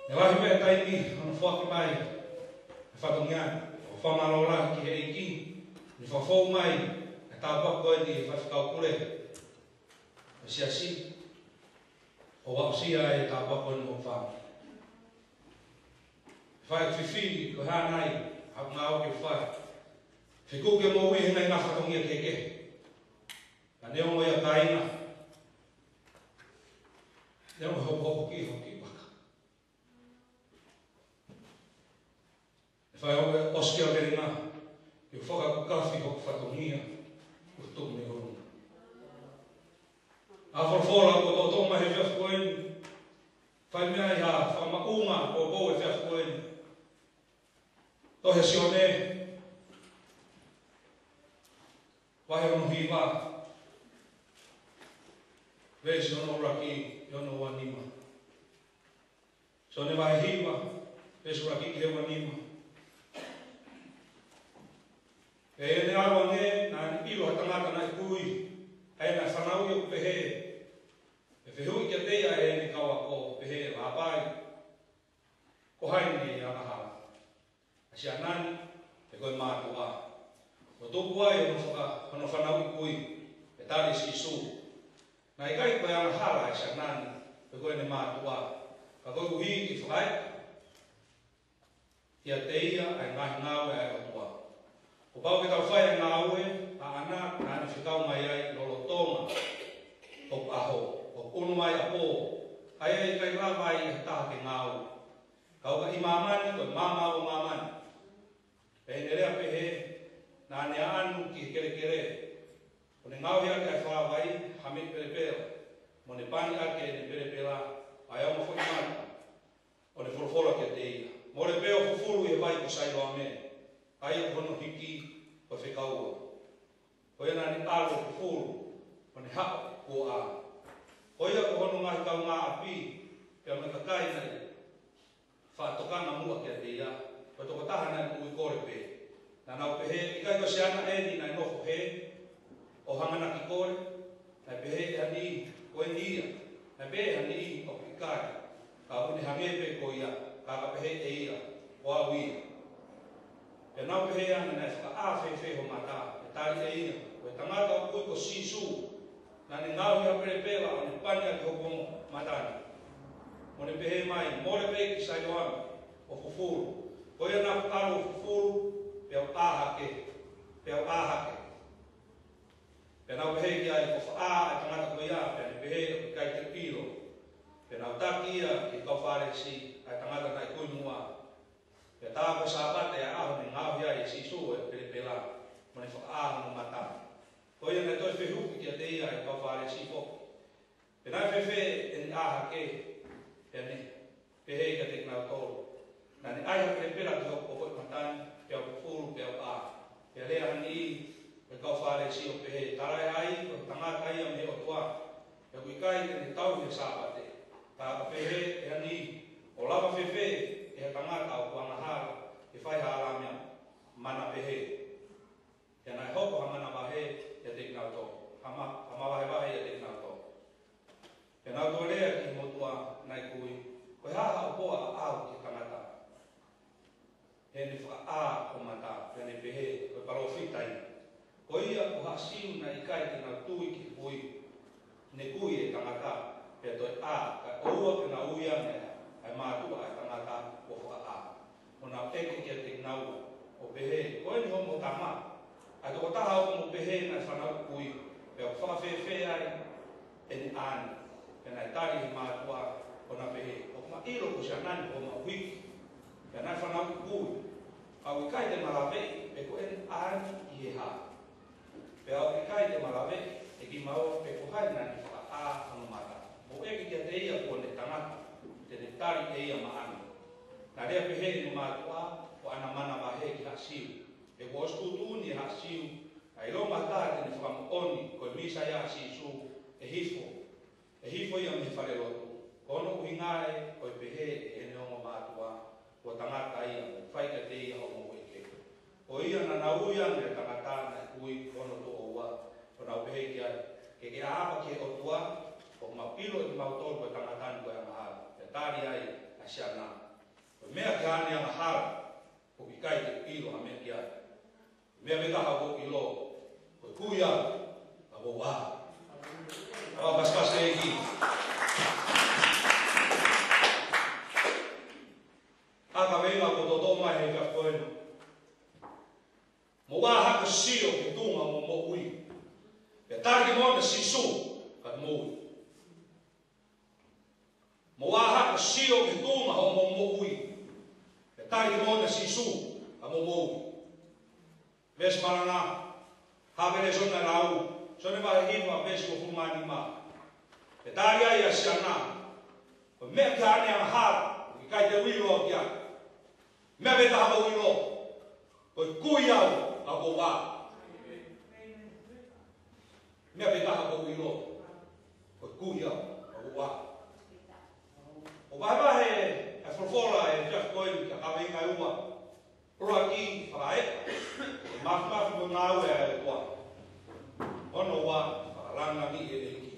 Ne lahi pē taimi hono foaki mai e fatongia ni, ʻo fakamālō lahi ki he ʻEiki, ne fakafou mai e tāpuaki ko eni ʻi he Faifekau Pule ʻo e Siasi, ʻo aʻusia e tāpuaki ko eni mo e fāmili. Fai fifili ko e hā nai haʻaku ngāue ke fai. Fekuki e moʻui he ngaahi fatongia kehekehe. Ka neongo ia kāinga, neongo hopohopo ki hoki vaka. ʻE fai au e ʻosi ki he ʻavelenga, ke fakakafi hoku fatongia, ʻo tuku mei ʻolunga. ʻA e folofola kuo toʻotoʻo mai he efiafi ko eni, fai mei ai ha fakamaʻunga ʻo e efiafi ko eni. Tohi ʻa Sione, vahe hono hiva, veesi hono ʻuluaki ki hono uanima. Sione vahe hiva, veesi ʻuluaki ki he uanima. Pea ʻi heʻene ʻalu ange, naʻa ne ʻilo ha tangata naʻe kui, ʻa ia naʻe fanauʻi ʻo pehē. Pea fehuʻi kiate ia ʻe heʻene kau ako, pehē, Lāpai, ko hai ne angahala, ʻa e siana ni, pe ko e mātuʻa, ʻo tuku ai hono faka-, hono fanauʻi kui? Pea tali ʻe Sīsū, Naʻe ʻikai ko e angahala ʻa e siana ni, pe ko ʻene mātuʻa, ka koeʻuhi ke fakaeʻa kiate ia ʻa e ngaahi ngāue ʻa e ʻOtua. Kuo pau ke tau fai ʻa e ngāue ʻaʻana naʻa ne fekau mai ai lolotonga hoku ʻaho, ʻoku ʻunu mai ʻa pō, ʻa ia ʻe ʻikai lava ai ʻe ha taha ke ngāue. Ka ʻoka ʻi māmani ko e maama ʻo māmani. Pea ʻi heʻene lea pehē, naʻa ne ʻaʻanu ki he kelekele, ʻo ne ngaohi ʻaki ʻa e fala vai ha meʻi pelepela, mo ne pani ʻaki ʻene pelepela ʻa e ongo foʻi mata, ʻo ne folofola kiate ia, Mole pē ʻo fufulu ʻi he vai ko Sailoame, ʻa ia ko hono hiki ko e fekaua. Ko ia naʻa ne ʻalu ʻo fufulu, ʻo ne haʻu kuo ʻā. Ko ia ko hono ngaahi kaungāʻapi, pea mo e kakai naʻe faʻa tokanga muʻa kiate ia, ko e tokotaha naʻe moʻui kole pē. Naʻa nau pehē, ʻIkai ko e siana eni naʻe nofo hē, ʻo hanganaki kole? Naʻe pehē ʻe ha niʻihi, Ko eni ia. Naʻe pehē ʻe he niʻihi, ʻoku ʻikai, ka ʻoku ne hangē pē ko ia, ka ka pehē ʻe ia, ko au ia. Pea nau pehē ange, naʻe fakaʻā fēfē ho mata? Pea tali ʻe ia, ko e tangata ʻoku ui ko Sīsū, naʻa ne ngaohi ha pelepela ʻo ne pani ʻaki hoku ongo mata ni. Mo ne pehē mai, mole pē ki Sailoame, ʻo fufulu. Ko ia naʻa ku ʻalu ʻo fufulu, pea u ʻā hake, pea u ʻā hake. Pea nau pehē ki ai, ko fē ʻa e tangata ko ia? Pea ne pehē, ʻoku ʻikai te u ʻilo. Pea nau taki ia ki he kau Fālesi, ʻa e tangata naʻe kui muʻa. Pea tā ko e Sāpate ʻa e ʻaho ne ngaohi ai ʻe Sīsū e pelepela, mo ne fakaʻā hono mata. Ko ia naʻe toe fehuʻi kiate ia ʻe he kau Fālesi foki, pea naʻe fēfē ʻene ʻā hake? Pea ne pehē kiate kinautolu, naʻa ne ʻai ha pelepela ki hoku pokoʻi mata ni, pea u fufulu, pea u ʻā. Pea lea ʻa e niʻihi ʻo e kau Fālesi ʻo pehē, talaʻehai ko e tangata ia mei he ʻOtua, pea ʻoku ʻikai te ne tauhi e Sāpate. Ka ka pehē ʻe he niʻihi, ʻoku lava fēfē ʻe ha tangata ʻoku angahala ke fai ha ala meʻa mana pehē? Pea naʻe hoko ha manavahē ʻiate kinautolu, ha ma-, ha mavahevahe ʻiate kinautolu. Pea nau toe lea ki he motuʻa naʻe kui, ko e hā haʻo poa ʻaʻau ki he tangata, he ne fakaʻā ho mata? Pea ne pehē, ko e palōfita ia. Ko ia ko ha Siu naʻe ʻikai te nau tui ki he kui, ne kui e tangata, pea toe ʻā, kae ʻoua ke nau ui ange ʻa e mātuʻa ʻa e tangata kuo fakaʻā. ʻO nau ʻeke kiate kinaua ʻo pehē, ko eni homo tama, ʻa e tokotaha ʻoku mo pehē naʻe fanauʻi kui, pea ʻoku fakafēfē ai ʻene ʻā ni? Pea naʻe tali ʻe he mātuʻa ʻo na pehē, ʻoku ma ʻilo ko siana ni ko homa ʻuhiki. Pea naʻe fanauʻi kui, ka ʻoku ʻikai te ma laveʻi pe ko ʻene ʻā ni ʻi he hā. Pea ʻoku ʻikai te ma laveʻi ʻe kimaua pe ko hai naʻa ne fakaʻā hono mata. Mou ʻeke kiate ia kuo ne tangata, te ne tali ʻe ia maʻana. Naʻe lea pehē ʻene mātuʻa, ko ʻena manavahē ki ha Siu. He kuo ʻosi tuʻutuʻuni ʻe ha Siu ʻa e ʻilonga ha taha te ne fakamoʻoni ko e Mīsaia ʻa Sīsū, ʻe hifo, ʻe hifo ia mei he falelotu. Ko hono ʻuhinga ē ʻo e pehē ʻe heʻene ongo mātuʻa, ko e tangata ia, fai kiate ia hoʻomou ʻeke. Ko ia naʻa nau ui ange e tangata naʻe kui ko hono tuʻo ua, ʻo nau pehē ki ai, ke ke ʻaʻapa ki he ʻOtua, ʻoku mau ʻilo ʻe kimautolu ko e tangata ni ko e angahala. Pea tali ai ʻa e siana, ko e meʻa ki haʻane angahala, ʻoku ʻikai te u ʻilo ha meʻa ki ai. Meʻa pē taha ʻoku ou ʻilo, ko e kui au, ka ʻoku ou ʻā. Au, pasipasi ʻEiki. ʻA e kaveinga kuo toʻo mai he efiafi ko eni. Mou ʻā hake ʻo sio ki he tuʻunga hoʻomou moʻui, pea tali kimoutolu ʻe Sīsū ka te mou ui. Mou ʻā hake ʻo sio ki he tuʻunga hoʻomou moʻui, pea tali kimoutolu ʻe Sīsū ka mou ui. Veesi malanga, Hāveloso naʻe lau, Sione vahe hiva veesi uofulu mā nima. Pea tali ai ʻa e siana, ko e meʻa ki haʻane angahala, ʻoku ʻikai te u ʻilo au ki ai. Meʻa pē taha ʻoku ou ʻilo, ko e kui au, ka ʻoku ou ʻā. Meʻa pē taha ʻoku ou ʻilo, ko e kui au, ka ʻoku ou ʻā. ʻOku vahevahe ʻa e folofola ʻi he efiafi ko eni ki ha kaveinga ʻe ua. ʻUluaki, fakaeʻa, ʻa e māfimafi mo e ngāue ʻa e ʻOtua. Hono ua, fakalāngilangiʻi e ʻEiki.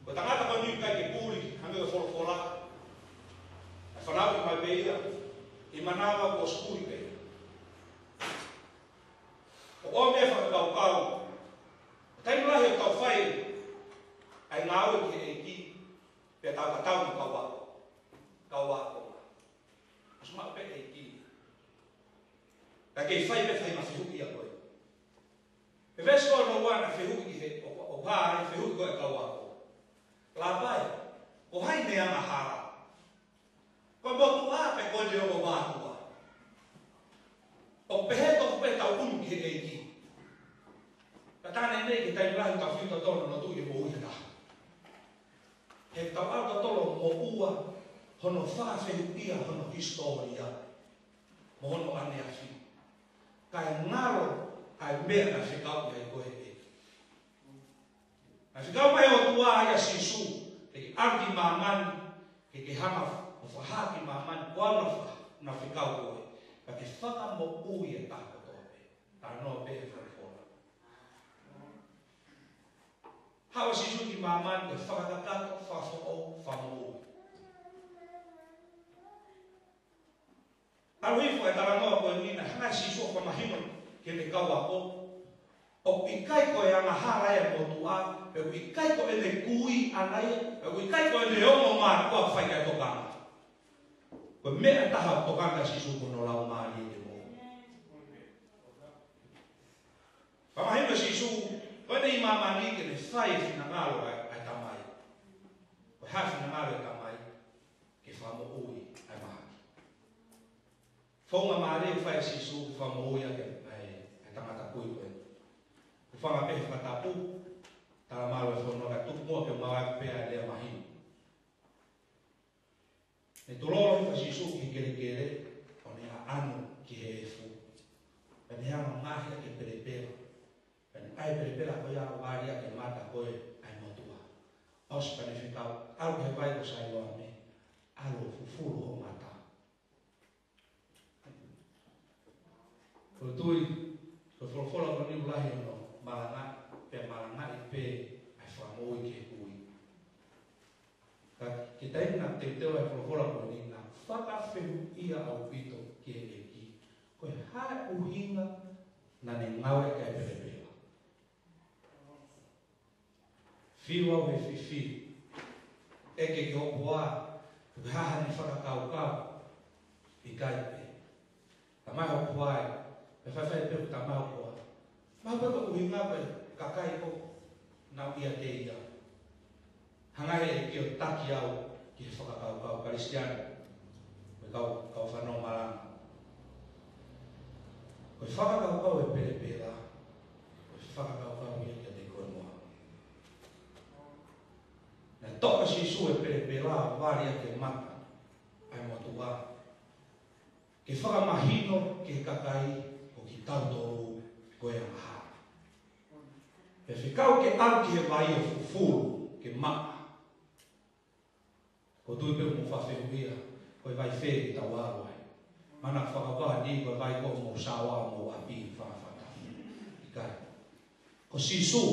Ko e tangata ko eni ʻoku ʻikai ke puli, hangē ko e folofola, naʻe fanauʻi mai pē ia ʻi manava kuo ʻosi kui pē ia. ʻOku ou meʻa fakakaukau, taimi lahi ʻoku tau fai ʻa e ngāue ki he ʻEiki, pea tau tatau mo e kau ako. Kau ako. ʻOsi maʻu pē ʻEiki. Ka kei fai pē faʻahinga fehuʻi ia ko ē. He veesi ko hono ua naʻe fehuʻi ki he, ʻo, ʻo hā ʻa e fehuʻi ko ē ʻa e kau ako. Lāpai, ko hai ne angahala? Ko e motuʻa pe ko ʻene ongo mātuʻa? ʻOku pehē tofu pē ʻetau ʻunu ki he ʻEiki. Ka tā neʻineʻi ko e taimi lahi ʻoku tau fiu tautolu ʻo lotu ʻi he moʻui ʻa e taha. He ʻoku tau ʻalu tautolu ʻo moʻua hono fakafehuʻia hono hisitōlia mo hono ʻaneafi, kae ngalo ʻa e meʻa naʻe fekau ai koe ʻe he ʻEiki. Naʻe fekau mai ʻe he ʻOtua ʻia Sīsū ke ke ʻalu ki māmani, ke ke hanga ʻo fakahā ki māmani ko au naʻa fa-, naʻa fekau koe, ka ke fakamoʻui e taha kotoa pē. Talanoa pē he folofola. Haʻu ʻa Sīsū ki māmani ko e fakakakato, fakafoʻou, fakamoʻui. ʻAlu hifo e talanoa ko eni naʻe hanga ʻe Sīsū ʻo fakamahino ki heʻene kau ako, ʻoku ʻikai ko e angahala ia ʻa e motuʻa, pea ʻoku ʻikai ko ʻene kui ʻana ia, pea ʻoku ʻikai ko ʻene ongo mātuʻa ʻoku fai ki ai e tokanga. Ko e meʻa ʻe taha ʻoku tokanga ai ʻa Sīsū ko hono laumālie ke moʻui. Fakamahino ʻe Sīsū, ko ʻene ʻi māmani ke ne fai e finangalo ʻa e, ʻa e Tamai. Ko e hā e finangalo ʻa e Tamai? Ke fakamoʻui ʻa e mahaki. Founga mālie ʻoku fai ʻe Sīsū ke fakamoʻui ʻa e, ʻa e, ʻa e tangata kui ko ē. Hūfanga pē he fakatapu, talamai ʻe he fonua ka tuku muʻa ke u ngāueʻaki pē ʻa e lea mahino. Ne tulolo hifo ʻa Sīsū ki he kelekele, ʻo ne ʻaʻanu ki he efu. Pea ne hanga ʻo ngaohi ʻaki e pelepela. Pea ne ʻai e pelepela ko ia ʻo vali ʻaki e mata ko ē ʻa e motuʻa. ʻOsi pea ne fekau, ʻalu ki he vai ko Sailoame, ʻalu ʻo fufulu hoʻo mata. ʻOku ou tui, ko e folofola ko eni ʻoku lahi hono malangaʻi, pea malangaʻi pē ʻa e fakamoʻui ki he kui. Ka ki he taimi naʻe teuteu ai e folofola ko eni, naʻe fakafehuʻia ʻaupito ki he ʻEiki ko e hā e ʻuhinga naʻa ne ngāueʻaki e pelepela. Fiu au he fifi, ʻeke ki hoku hoa, pe ko e hā haʻane fakakaukau, ʻikai pē. Talamai ʻe hoku hoa, pea faifai pē ʻoku talamai ʻe hoku hoa, mahalo pē ko e ʻuhinga ko e kakai ko ē naʻe ʻiate ia. Hanga ʻe he ʻEiki ʻo taki au ki he fakakaukau Kalisitiane, mo e kau, kau fanongo malanga. Ko e fakakaukau e pelepela, ko e fakakaukau ia kiate koe mo au. Naʻe toʻo ʻe Sīsū e pelepela ʻo vali ʻaki e mata ʻa e motuʻa, ke fakamahino ki he kakai ko kitautolu ko e angahala. Pea fekau ke ʻalu ki he vai ʻo fufulu ke maʻa. ʻOku ou tui pē ʻoku mou fakafehuʻia, ko e vai fē te tau ʻalu ai. Mahalo naʻa ku fakakaukau ni ko e vai ko ē ʻoku mou shower ʻo mou ʻapi fakafaʻatafu. ʻIkai. Ko Sīsū.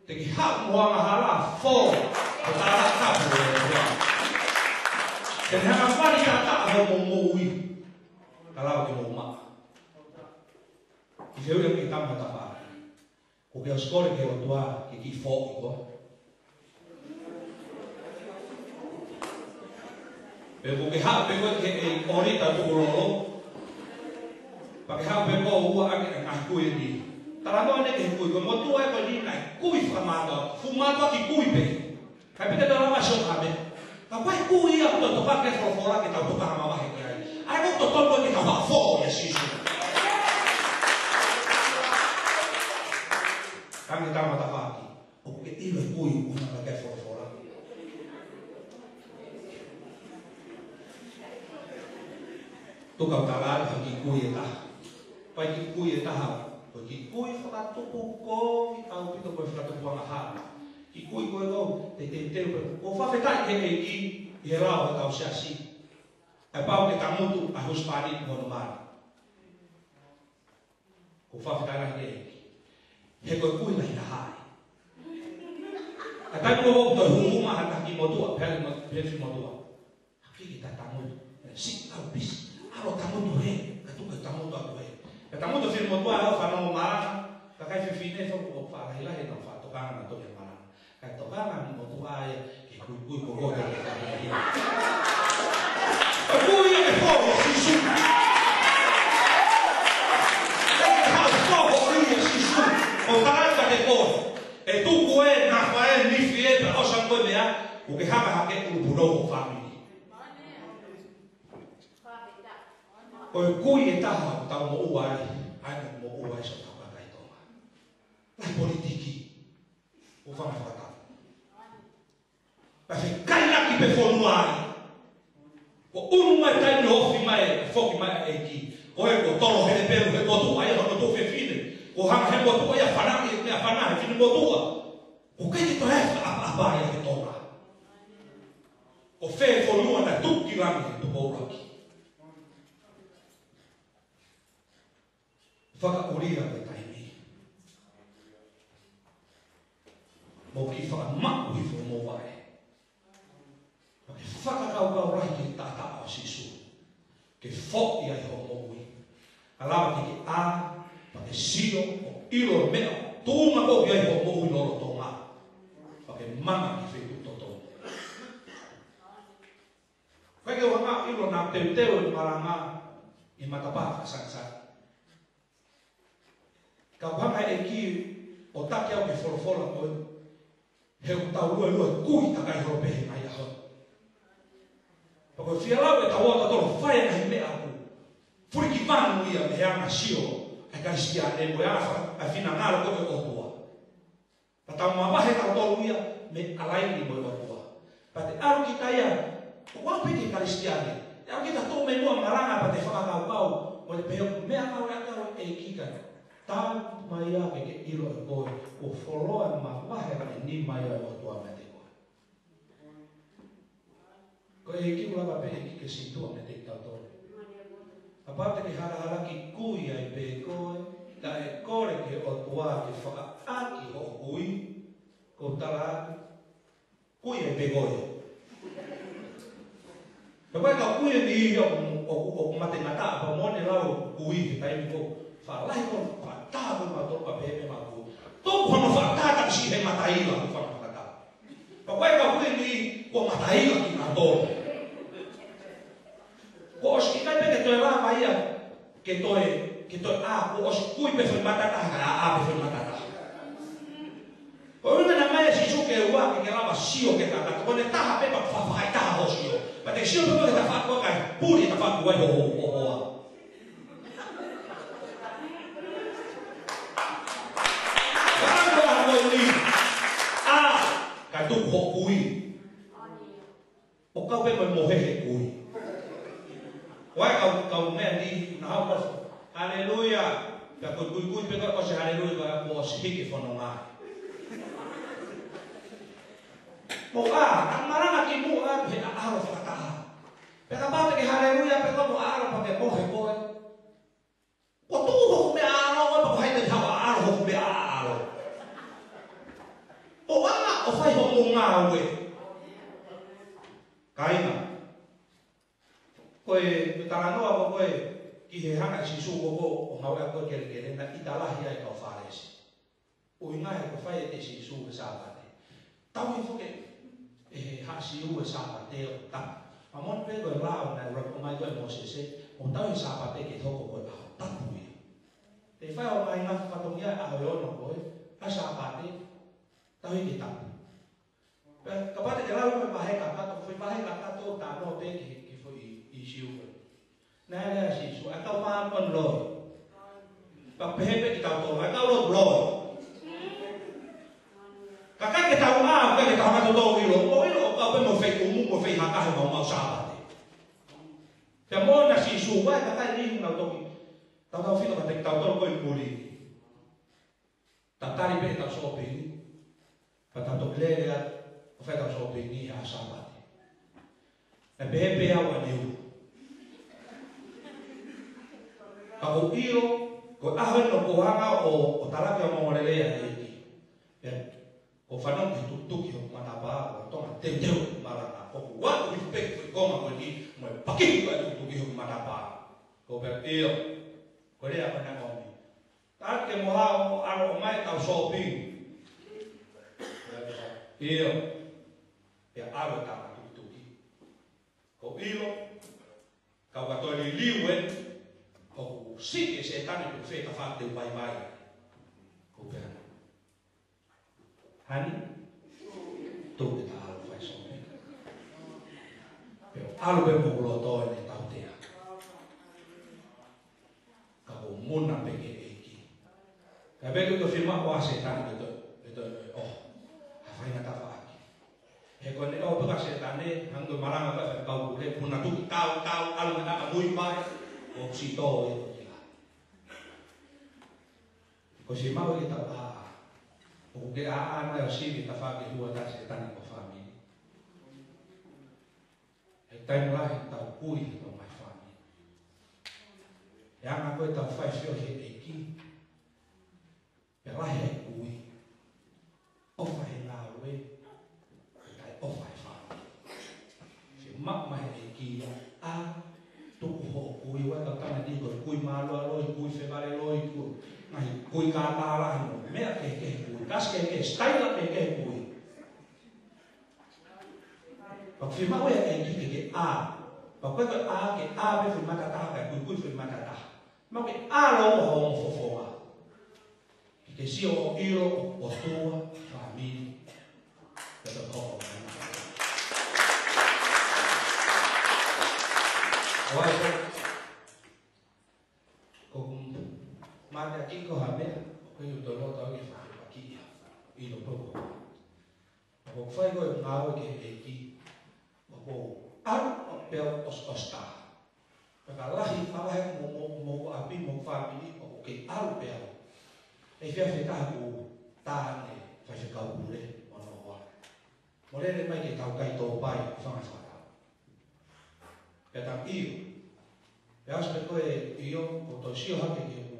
Te ke haʻu mo ho angahala, fō, ko e talatapu ʻo e ʻOtua. Te ne hanga ʻo vali ʻaki hoʻomou moʻui. Ka lava ke mou maʻa. Kiʻi fehuʻi ange ki he tama tafaʻaki. Kuo ke ʻosi kole ki he ʻOtua ke kiʻi foʻi koe? Pe kuo ke haʻu pē koe ki he ʻolita tukulolo? Pea ke haʻu pē koe ʻo ʻoange ʻa e ngaahi kui ni. Talanoa eni ki he kui, ko e motuʻa ē ko eni naʻe kui fakamātoato, fuʻu mātoato ki he kui pē. Kae pita tala ma sio kabe. Ka ko e kui ia ʻoku tau tokanga ki he folofola ke tau tokanga mavahe ki ai. ʻA ia ʻoku totonu ke tau haʻu ʻo fō ʻia Sīsū. Ka ʻi he tama tafaʻaki, ʻoku ke ʻilo e kui ʻoku ʻuhinga ki he folofola? Tuku ke u tala atu ha kiʻi kui ʻe taha. Ko e kiʻi kui ʻe taha, ko e kiʻi kui fakatupu kovi ʻaupito, ko e fakatupu angahala. Kiʻi kui ko ē ʻoku teuteu pē. ʻOku ou fakafetaʻi ki he ʻEiki ʻi he lao ʻo hotau siasi, ʻa e pau ke tangutu ʻa e husepāniti mo hono mali. ʻOku ou fakafetaʻi lahi ki he ʻEiki. He ko e kui lahi taha ia. ʻA e taimi ʻoku toe hū mai ha kiʻi motuʻa, pehē mo-, pehē e kiʻi motuʻa, "Haʻu ki he tangutu." "Siʻi, ʻalu pisi." "ʻAlu ʻo tangutu hē." Ka tuku ke tangutu atu hē. Pea tangutu e kiʻi motuʻa ʻo fanongo malanga. Kakai fefine foki ʻoku faʻa lahilahi ʻenau faʻa tokanga nautolu ki he malanga. Kae tokanga e motuʻa ia ki he kuikui ko ē ʻoku tau fai ia. Ko e kui ia ke fō ʻia Sīsū. Ke haʻu ʻo fō ʻia Sīsū. ʻOku ou tala atu kiate koe, ʻe tuku e nafa e nifi e pea ʻosi ange ko e meʻa, ʻoku ke hanga hake ʻulu punou ho fāmili. Ko e kui ʻe taha ʻoku tau moʻua ai, ʻa ia ʻoku moʻua ai siʻotau kakai Tonga. Lahi politiki, ʻo fanga fakatapu. Pea fekainaki pē fonua ai. Kuo ʻunu mai e taimi ʻo ofi mai, foki mai e ʻEiki. Ko e kuo tolo he pelu he motuʻa ia hono tuofefine. Kuo hanga he motuʻa ia ʻo fanaʻi, meʻa fanaʻi he fine motuʻa. ʻOku ʻikai ke toe ʻapaʻapa ia ki Tonga. Ko fē fonua naʻe tuku ki langi he tupu ʻuluaki? Fakaʻulia ko e taimi. ʻoku ke fakamaʻu hifo mo vaʻe. Pea ke fakakaukau lahi ki he taʻataʻa ʻo Sīsū. Ke foʻi ai hoʻo moʻui. ʻA lava ke ke ʻā, pea ke sio, ʻo ʻilo meʻa, tuʻunga ko ē ʻoku ʻi ai hoʻo moʻui lolotonga. Pea ke manga ki he feituʻu totonu. Kae ke u hanga ʻo ʻilo naʻa teuteu e malanga ʻi he matapā fakasanisani. Ka ʻoku hanga ʻe he ʻEiki ʻo taki au ki he folofola ko ē, he ʻoku tau luelue kui takai holo pē he ngaahi ʻaho ni. Pea ko e fie lau ʻetau ō tautolu ʻo fai e ngaahi meʻa ʻoku fulikivanu ia mei he anga sio ʻa e Kalisitiane mo e anga fa-, ʻa e finangalo ko ē ʻo e ʻOtua. Pea tau mavahe tautolu ia mei he ʻalaini mo e ʻOtua. Pea te ʻalu kita ia, ʻoku ʻalu pē ki he Kalisitiane. Te ʻalu kita ʻo toʻo mei muʻa malanga pea te fakakaukau, mo te pehē ʻoku meʻangāue ʻaki au e ʻEiki ka. Tau mai ia ke ke ʻilo ʻe koe, kuo fuoloa mavahe ʻa e nima ia ʻo e ʻOtua meiate koe. Ko e ʻEiki ʻoku lava pē ʻEiki ke sītuʻa meiate kitautolu. Kapau te ke halahalaki kui ai pē koe, taʻe kole ki he ʻOtua ke fakaʻaki hoʻo kui, ʻoku ou tala atu, kui ai pē koe. Pea ko e kau kui ʻe niʻihi ʻoku, ʻoku, ʻoku mate ngataʻa pea mo ʻene lau kui he taimi ko ē. Faʻa lahi ko ē, faʻa taha ko ē mautolu pea pehē pē mautolu. Tuku hono faʻa taha taku siʻi he mataila, ʻoku faʻa mataila. Pea ko e kau kui ʻe niʻihi, kuo mataila kinautolu. Kuo ʻosi ʻikai pē ke toe lava ia, ke toe, ke toe ʻā, kuo ʻosi kui pē foʻi matataha, kae ʻā, ʻā pē foʻi matataha. Ko e ʻuhinga naʻe ʻomai ʻe Sīsū ke ua ke ke lava sio ki he kakato. Ko ʻene taha pē pea faʻa faʻa taha hoʻo sio. Pea te sio pē ki he tafaʻaki ko ē kae puli e tafaʻaki ʻoku ʻi ai hoʻo, hoʻo hoa. Ka ko e ʻaho ni, ʻā, kae tuku hoʻo kui. ʻO kau pē mo e mohe he kui. Ko e kau, kau meʻa ni, na hau kau. Haleluia. Pea ko e kuikui pē ko ē ʻosi haleluia, pea kuo ʻosi hiki e fononga. Mo ʻā, ʻa malanga ki muʻa he ʻaʻalo fakataha. Pea kapau te ke haleluia pē ko ē mo ʻaʻalo pea ke mohe koe. Kuo tuʻu hoku meʻa ʻaʻalo, ʻo pea ko hai te hava ʻaʻalo hoku meʻa ʻaʻalo. ʻO ʻā, ʻo fai hoʻo ngāue. Kāinga. Ko e, ko e talanoa ko ē, ki he hanga ʻe Sīsū ko ē, ʻo ngāue ko ē kelekele, naʻe ʻita lahi ai e kau Fālesi. ʻUhinga he ko e fai ʻe Sīsū e Sāpate. Tauhi foki ʻe he haʻa Siu e Sāpate ʻo tapu. Pea moʻoni pē ko e lao naʻe ʻuluaki ʻomai ko ē ʻe Mōsese, ʻo tauhi e Sāpate ke hoko ko e ʻaho tapu ia. Te fai ʻo mai ngaahi fatongia ʻaho ʻe ono ko ē, ʻa e Sāpate, tauhi ke tapu. Pea, kapau te ke lau e vahe kakato, foʻi vahe kakato ʻo talanoa pē ki he, ki he foʻi ʻīsiu ko ē. Naʻe lea ʻa Sīsū, ʻa e kau māʻoniʻoni loi. Pea pehē pē kitautolu, ʻa e kau lotu loi. Ka ʻikai ke tau ʻā, ʻikai ke tau hanga ʻo tau ʻilo, ʻo ʻilo, ʻo kau pē mo e fei ʻumu, mo e fei haka he maumau Sāpate. Pea moʻoni ʻa Sīsū, ʻa e kakai ni nau toki tautautefito kiate kitautolu ko ē ʻi muli. Tau tali pē ʻetau sōpingi. Pea tau toki lele atu, ʻo fai ʻetau sōpingi he ʻaho Sāpate. Naʻe pehē pē au ʻaneuhu. Ka ʻoku ou ʻilo, ko e ʻaho eni ʻoku ou hanga ʻo, ʻo talaki ʻa e ongoongolelei ʻa e ʻEiki. Pea, ʻoku ou fanongo ki he tukituki hoku matapā, ʻoku ou tō mai ʻo teuteu e malanga. ʻOku ou ʻalu hifo pē ki he foʻi konga ko eni, mo e pakihi ko ē e tukituki hoku matapā. ʻOku ou pehē, ʻio, ko e lea ko ē naʻe ʻomi. Tau ke mo hao ʻo ʻalu ʻo ʻomai ʻetau sōpingi. ʻIo. Pea ʻalu e tama tukituki. ʻOku ou ʻilo, ka ʻoku toe liliu eni, ʻoku siʻi ʻe Sētane pe ko fē e tafaʻaki te u vaivai. ʻOku ou pehē ange, Hani, tuku ke ta ʻalu ʻo fai sōpingi. Pea ʻalu pē mo hoku loto ʻo ne tautea. Ka ʻoku ou muna pē ki he ʻEiki. Ka ʻoku ʻikai ke u fiemaʻu ʻa Sētane ke toe, ke toe, ʻo, ha faʻahinga tafaʻaki. He ko ʻene ʻoho pē ʻa Sētane, hangē ko e malanga pē ʻa e kau pule, puna tuku tau, tau, ʻalu mai ʻo mui mai, ʻoku siʻi tō ia ko ē ki lalo. Ko e fiemaʻu ke tau ʻā, ʻoku ke ʻā ʻana ʻo sivi e tafaʻaki ʻe ua ʻa Sētane ki ho fāmili. He taimi lahi ʻoku tau kui he tau ngaahi fāmili. He anga ko ē ʻetau fai feohi he ʻEiki, pea lahi e kui. ʻOfa he ngāue, Maʻu mai he ʻEiki ia, ʻa, tuku hoʻo kui, ʻoua ʻe kau tama ni ko e kui mālualoi, kui fevaleloi, kui, ngaahi kui kātalahi mo e meʻa kehekehe, kui kasi kehekehe, sitaila kehekehe kui. Pea fiemaʻu ia ʻe he ʻEiki ke ke ʻā. Pea ko e ʻā ke ʻā pē foʻi mata taha, kae kuikui foʻi mata taha. Maʻu ke ʻā lōua hoʻo ongo fofonga. Ke ke sio ʻo ʻilo ʻa e ʻOtua, fāmili, pea toki hoko mai. ʻOku ʻi ai ko, ko e mateaki ko ha meʻa, ʻoku ou tolotolo ke fai paki ia, ʻilo pē ko. ʻOku fai ko e ngāue ki he ʻEiki, ʻoku ʻalu pē ʻo ʻos, ʻosi tā. Pea ka lahi, ka lahi mo, mo, mo ʻapi mo fāmili, ʻoku kei ʻalu pē ʻa e efiafi ʻe taha kuo tā ange faifekau pule ʻo noa. Mo lele mai ke tau kai tō pai, fanga fakatau. Pea tau ʻio. Pea ʻosi pē ko e ʻio, ʻo toe sio hake ke ʻoku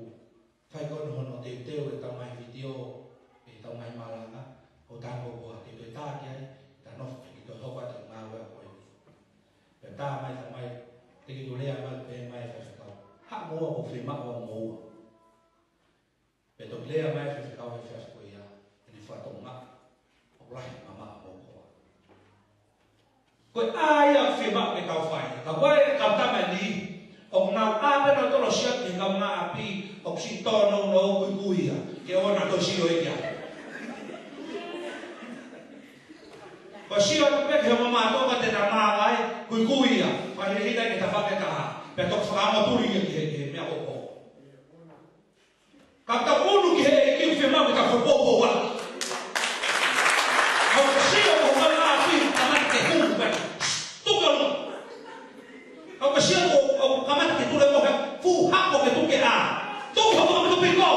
fai ko eni hono teuteu ʻetau ngaahi vitiō, ʻetau ngaahi malanga, ʻo tā ko ʻoku ʻa e teuteu tā ki ai, tā nofo ke toe hoko atu e ngāue ko eni. Pea tā mai tā mai, te ke toe lea mai pē mai faifekau. Haʻu mo au ʻoku fiemaʻu au mo au. Pea toki lea mai faifekau he efiafi ko ia, ʻene fakatonga, ʻoku lahi mamaʻo mo koa. Ko e ʻā ia ʻoku fiemaʻu ke tau fai. Ka ko e kau tama ni, ʻoku nau ʻā pē nautolu ʻo sio ki he kaungāʻapi, ʻoku siʻi tōnounou kuikui ia, ke ʻoua naʻa toe sio ia. Ko e sio atu pē ki he mamaʻo tonga te na māvae, kuikui ia, pea hilahila ke tafake taha, pea toki fakaongo tuli ia ki he, ki he meʻa ʻoku. Ka tau ʻunu ki he ʻEiki ʻoku fiemaʻu ke tau fakapoupou atu. Ka ʻoku sio ki ho kaungāʻapi, kamata ke hū pē. Tuku ʻalu. Ka ʻoku sio ʻoku, ʻoku kamata ke tulemohe, fuʻu hako ke tuku ke ʻā. Tuku hoʻo fakapikopiko.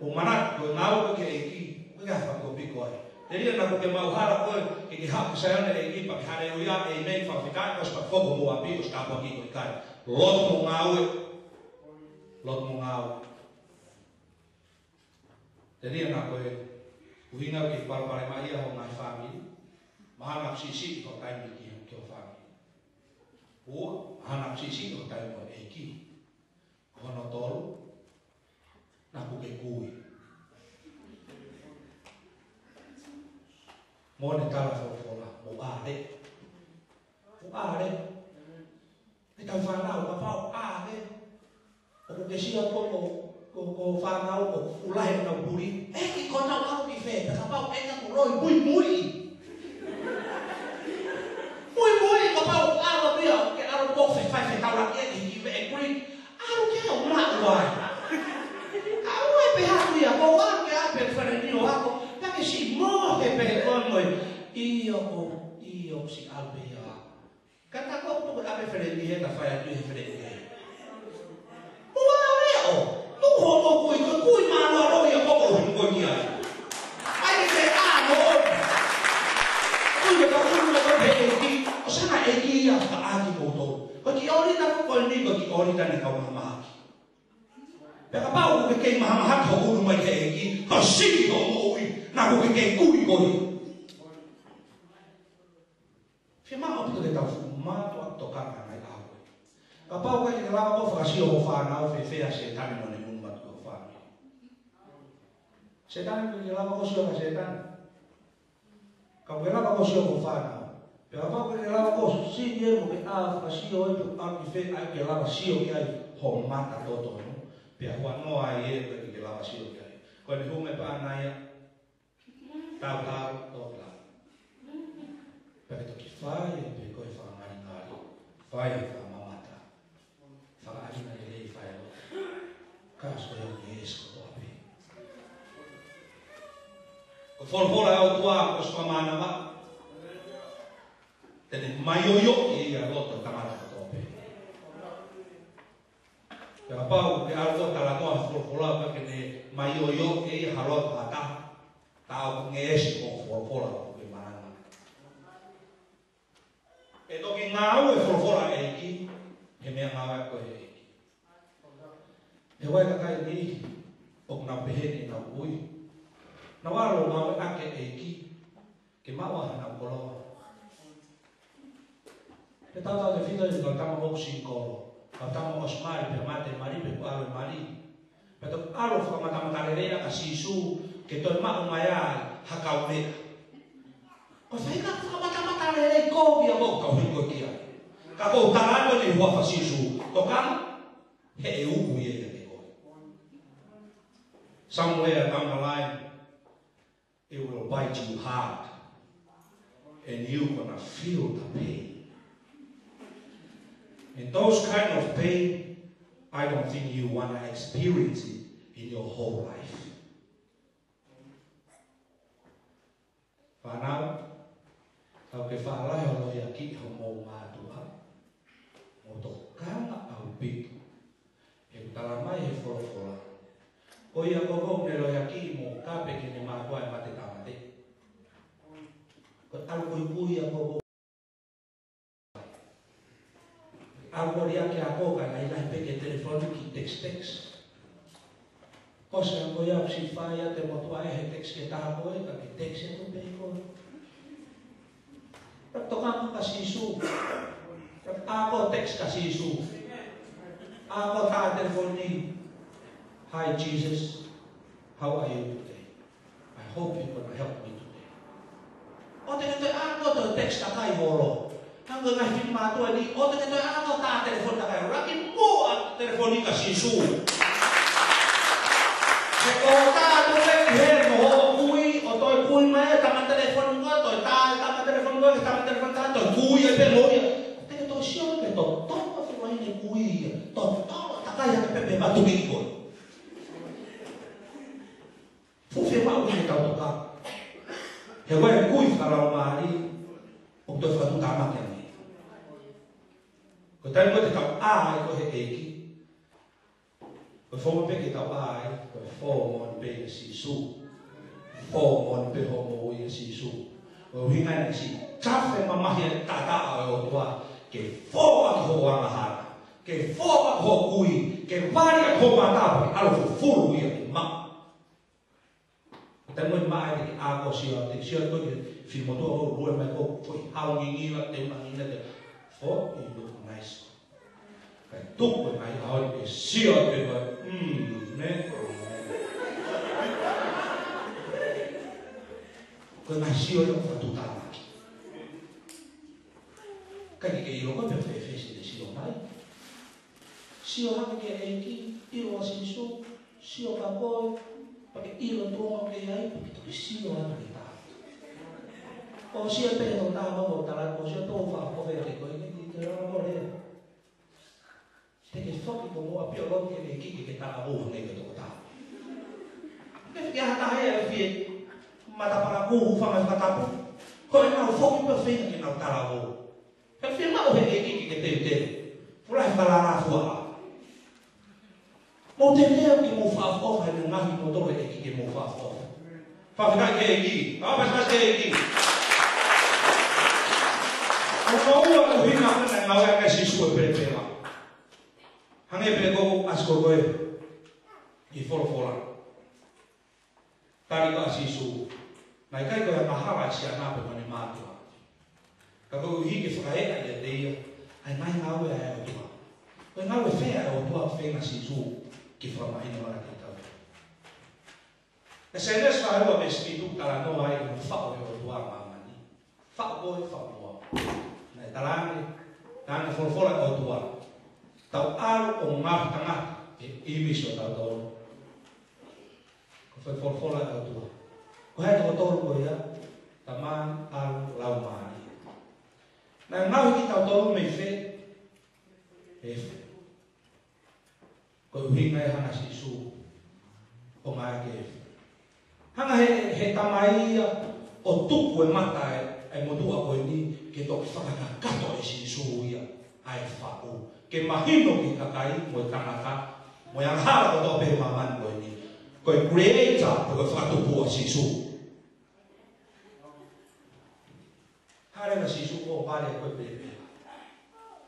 ʻO manatu ko e ngāue ko ē ki he ʻEiki, ʻoku ʻikai ha fakapikopiko ai. Telia naʻa kuo ke maʻu hala koe, ke ke haʻu ki Saione ʻEiki, pea ke haleluia, ʻēmeni, fakafetaʻi, ʻosi pea foki mo ʻapi, ʻosi tāpuaki ko e kai. Lotu mo ngāue. Lotu mo ngāue. Telia naʻa ko e ʻuhinga ke palopalemaʻi ai ho ngaahi fāmili. Mahalo naʻa ku siʻisiʻi ko e taimi ki, ki ho fāmili. Ua, mahalo naʻa ku siʻisiʻi ko e taimi mo e ʻEiki. Ko hono tolu, naʻa kuo ke kui. Mo ʻene tala folofola, mo ʻale. Mo ʻale. ʻE tau fānau, kapau ʻale. ʻOku ke sio ko, ko, ko, ko fānau, ʻoku fuʻu lahi ʻenau puli. ʻEiki, ko ʻenau ʻalu ki fē, pea kapau ʻe ka ku loi, muimui. Muimui, kapau ʻalu ia, ke ʻalu ko fē, fai fē taula ke ki, ki fē, e kui. ʻAlu ke ʻo maʻu ai. ʻAlu ai pē haku ia, ko ʻalu ke ʻape fale ni ʻo ako, pea ke siʻi mohe pē ko mo e. ʻIo ko, ʻio siʻi ʻalu pē ia. Ka ta ko tuku ʻape fale ni he ta fai atu he fale ni he. Ua leo, tuku hoʻo kui, ko e kui mālualoi ia ko ko hui ko ia. ʻAi ke te ʻā mo. Kui ke ka kui mo ko he ʻEiki, ʻosi ʻa e ʻEiki ia ka ʻaki mo tō. Ko e kiʻi ʻōlita ko eni ko e kiʻi ʻōlita ne kau mahamahaki. Pea kapau ʻoku ke kei mahamahaki hoʻo ʻunu mai ki he ʻEiki, ko e siʻi hoʻo moʻui, naʻa ʻoku ke kei kui ko ia. Fiemaʻu ʻaupito ke tau fuʻu mātuʻaki tokanga ngaahi ʻaho ko ē. Kapau ʻoku ke lava ko ē fakasio ho fānau fēfē ʻa Sētane mo ʻene monumanu ki ho fāmili. Sētane ʻoku ke lava ko ē sio ʻa Sētane. Ka ʻoku ke lava ko ē sio ho fānau. Pea kapau ʻoku ke lava ko ē sio ē mo ke ʻā fakasio ē pe ʻalu ki fē ʻa ē ke lava sio ki ai ho mata totonu. Pea huanoa ai ē ʻoku ke lava sio ki ai. Ko ʻene hū mai pē ʻana ia. Tau tau, tau tau. Pea ke toki fai pē ko e fakangalingali, fai fakamamata. Fakaʻalinga lelei fai ʻo. Kasi ko e au ni esi kotoa pē. Ko e folofola ʻa e ʻOtua, ko e suka mānava. Te ne maioio ʻi he loto ʻo e tangata kotoa pē. Pea kapau ʻoku ke ʻalu ʻo talanoa he folofola pea ke ne maioio ʻe ia ha loto ha taha, tā ʻoku ngeʻesi hoʻo folofola ʻoku ke malanga. ʻE toki ngāue e folofola ʻa e ʻEiki, he meʻa ngāue ko ē ʻa e ʻEiki. He ʻoku ʻi ai e kakai ni, ʻoku nau pehē ni ʻenau kui. Nau ʻalu ʻo ngāueʻaki e ʻEiki. Ke maʻu ʻa honau koloa. Pea tautautefito ʻi he kau tama ʻoku singikolo, kau tama ʻosi mali, pea mate mali, pe kuo ʻalu e mali. Pea toki ʻalu e fakamatamatalelei ʻa Sīsū ke toe maʻu mai ai ha kaumeʻa. Ko e faʻahinga fakamatamatalelei kovi ia ʻoku ou kau hiko ki ai. Ka ʻoku ou tala atu ʻi he huafa ʻo Sīsū, tokanga, he ʻe uku ia kiate koe. Somewhere down the line, it will bite you hard, and you're gonna feel the pain. And those kind of pain, I don't think you wanna experience it in your whole life. Fānau, tau ke faʻa lahi ʻo lohiakiʻi homou mātuʻa, mo tokanga ʻaupito. He ʻoku tala mai he folofola, ko ia ko ē ʻoku ne lohiakiʻi mo kape ki heʻene mātuʻa ʻe mate tāmateʻi. Ko e ʻalu kuikui ia ko ē. ʻAlu ʻo liʻaki ʻa e ako ka ʻi ai lahi pē ke telefoni ki text text. Ko e sio ko ia ʻoku siʻi fai ʻa e motuʻa ʻe he text ke tā ko ē, ka ke text atu pē ko ē. Pea tokanga kia Sīsū. Pea ako text kia Sīsū. Ako tā telefoni. Hi Jesus, how are you today? I hope you're gonna help me today. ʻOua te ke toe ako toe text takai holo. Hangē ko e ngaahi finemātuʻa ni, ʻoua te ke toe ako tā telefoni takai holo. Laka muʻa telefoni kia Sīsū. He ʻoku tā atu pē ki hē mo hoʻo kui, ʻo toe kui mai e tama telefoni ko ē, toe tā e tama telefoni ko ē ki he tama telefoni taha, toe kui ai pē mo ia. Te ke toe sio ke totonu ʻa e finemātuʻa ni kui ia. Totonu takai hake pē pē matuki ko ē. Fuʻu fiemaʻu ke tau tokanga. He ʻoku ʻi ai e kui fakalaumālie ʻoku toe fakatuʻutāmaki ange. Ko e taimi ko ē te tau ʻā ai ko ē he ʻEiki, ko e founga pē ke tau ʻā ai, ko e fō moʻoni pē ʻia Sīsū. Fō moʻoni pē hoʻo moʻui ʻia Sīsū. Ko e ʻuhinga ia ʻoku siʻi tafe mamahi ʻa e taʻataʻa ʻo e ʻOtua, ke fō ʻaki hoʻo angahala, ke fō ʻaki hoʻo kui, ke vali ʻaki hoʻo mata, ke ʻalu fufulu ia ke maʻu. Taimi ʻe maʻa ai te ke ako sio, te ke sio ko ē ki he finemotuʻa ʻoku lue mai ko ē, ko e hau ngingila, te uma ngingila, te fō, you look nice. Kae tuku e ngaahi ʻaho ni ke sio pē ko ē, mm, ne? Ko e ngaahi sio ia ʻoku fakatuʻutāmaki. ʻIkai ke ke ʻilo ko ē pe fēfē siʻene sio mai. Sio hake ki he ʻEiki, ʻilo ʻa Sīsū, sio kia koe, pea ke ʻilo tuʻunga ʻoku ke ʻi ai, pea ke toki sio atu ki he taha. ʻOsi ia pē hoʻo taha mo hoʻo tala, ʻosi ia pē hoʻo fakaʻofoʻofa kiate koe, ke ke ʻilo mo lea. Te ke foki ko mo ʻapi ʻo lotu ki he ʻEiki ke ke talavou hangē ko e tokotaha. Ke fiki ha taha ia ʻe fie matapaka kū, hūfanga he fakatapu. Ko ʻenau foki pē ʻo feinga ke nau talavou. He fiemaʻu he ʻEiki ke ke teuteu. Fuʻu lahi e fakalālāfuaʻa. Mou teuteu ke mou fakaʻofoʻofa, he ʻoku ngaahi kimoutolu ʻe he ʻEiki ke mou fakaʻofoʻofa. Fakafetaʻi ki he ʻEiki. Fakafetaʻi ki he ʻEiki. ʻOku ou ʻilo ko e ʻuhinga ko ē naʻe ngāueʻaki ai ʻe Sīsū e pelepela. Hangē pē ko e ʻasi ko ē ʻi he folofola. Tali ko ē ʻa Sīsū, naʻe ʻikai ko e angahala ʻa e siana pe ko ʻene mātuʻa. Ka koeʻuhi ke fakaeʻa ʻiate ia ʻa e ngaahi ngāue ʻa e ʻOtua. Ko e ngāue fē ʻa e ʻOtua ʻoku feinga ʻa Sīsū ke fakamahino mai kiate kitautolu? ʻI Sēnesi vahe ua veesi fitu talanoa ai ʻi he faʻu ʻe he ʻOtua ʻa māmani. Faʻu koe, faʻu au. Naʻe talaange, talaange folofola ʻa e ʻOtua, tau ʻalu ʻo ngaohi tangata ʻi he ʻīmisi ʻo tautolu. Ko e folofola ʻa e ʻOtua. Ko hai toko tolu ko ia? Tamai, ʻAlo, Laumālie. Naʻe ngaohi kitautolu mei fē? Efu. Ko e ʻuhinga ia hanga ʻe Sīsū ʻo ngāueʻaki e efu. Hanga ʻe he, he Tamai ia ʻo tuku e mata ʻa e, ʻa e motuʻa ko eni ke toki fakakakato ʻe Sīsū ia ʻa e faʻu. Ke mahino ki he kakai mo e tangata, mo e angahala kotoa pē he māmani ko eni, ko e creator, ko e fakatupu ʻa Sīsū. Hale na Sīsū ko e vale ko e pelepela.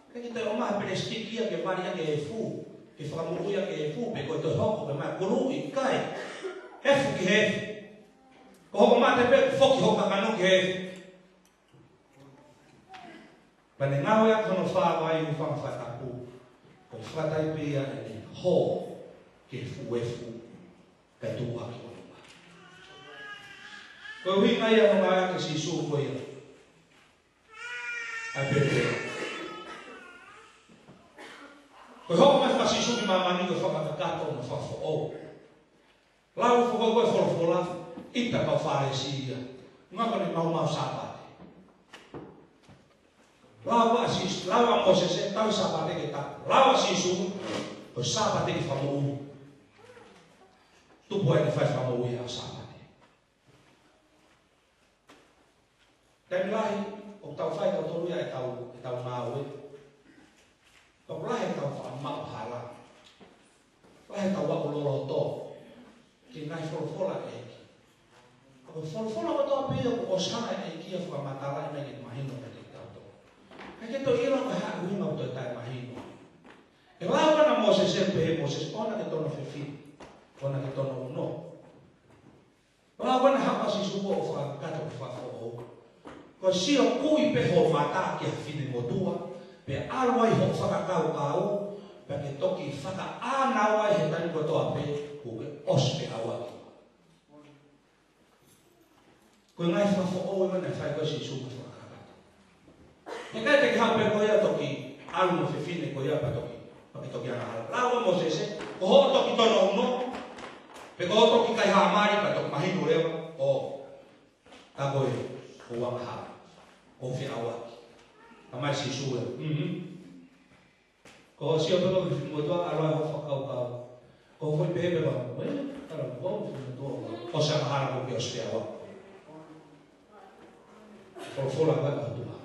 ʻIkai ke toe ʻomai ha pelesitiki ia ke vale ʻaki e efu, ke fakamoʻui ʻaki e efu, pe ko e toe hoko ke mai kuluʻi, ʻikai. Efu ki he efu. Ko hoʻo mate pē, foki hoʻo kakano ki he efu. Pea ne ngāueʻaki hono fā vai ʻo e hūfanga fakatapu, ko e fakataipe ia ʻene hō ki he fuʻu efu, kae tuʻu hake ʻi ʻolunga. Ko e ʻuhinga ia hono ngāueʻaki ʻe Sīsū ko ia ʻa e pēpē. Ko e hoko mai ʻa Sīsū ki māmani ko e fakakakato mo fakafoʻou. Lau foki ko e folofola, ʻita kau Fālesi ia. Ngako ne maumau Sāpate. Lau ʻa Sīsū, lau ʻa Mōsese, tau Sāpate ke tapu. Lau ʻa Sīsū, ko e Sāpate ke fakamoʻui. Tupu ai ʻene fai fakamoʻui ʻa Sāpate. Taimi lahi, ʻoku tau fai tautolu ia ʻetau, ʻetau ngāue. Pea ʻoku lahi ʻetau faʻa maʻu hala. Lahi ʻetau aʻu loloto ki he ngaahi folofola ʻa e ʻEiki. Ka ko e folofola kotoa pē ia kuo ʻosi hanga ʻe he ʻEiki ia ʻo fakamatalaʻi mai ke mahino kiate kitautolu. ʻIkai ke toe ʻilo ko e hā e ʻuhinga ʻoku toe taʻemahino. ʻE lau ʻa Mōsese, pehē ʻe Mōsese, ʻoua naʻa ke tono fefine, ʻoua naʻa ke tono uno. Pea ko ena haʻu ʻa Sīsū ʻo fakakakato, fakafoʻou. Ko e sio, kui pē ho mata ki ha finemotuʻa, pea ʻalu ai hoʻo fakakaukau, pea ke toki fakaʻānaua ai he taimi kotoa pē kuo ke ʻosi feʻauaki. Ko e ngaahi fakafoʻou ʻeni naʻe fai ko ē ʻe Sīsū mo fakakakato. He ʻikai te ke haʻu pē koe ia ʻo toki ʻalu mo e fefine ko ia pea toki, pea ke toki angahala. Lau ʻa Mōsese, ko hoʻo toki tono uno, pe ko hoʻo toki kaihaʻa mali pea toki mahino leva, ʻo, tā koe ʻoku angahala, ʻoku feʻauaki. Talamai ʻe Sīsū ia, mhm. Ko hoʻo sio pē ko e finemotuʻa, ʻalu ai hoʻo fakakaukau. Ko hoʻo foʻi pehē pē ʻe au, ē, tala ko e finemotuʻa, ʻosi angahala, kuo ke ʻosi feʻauaki. Folofola ko ē ʻa e ʻOtua.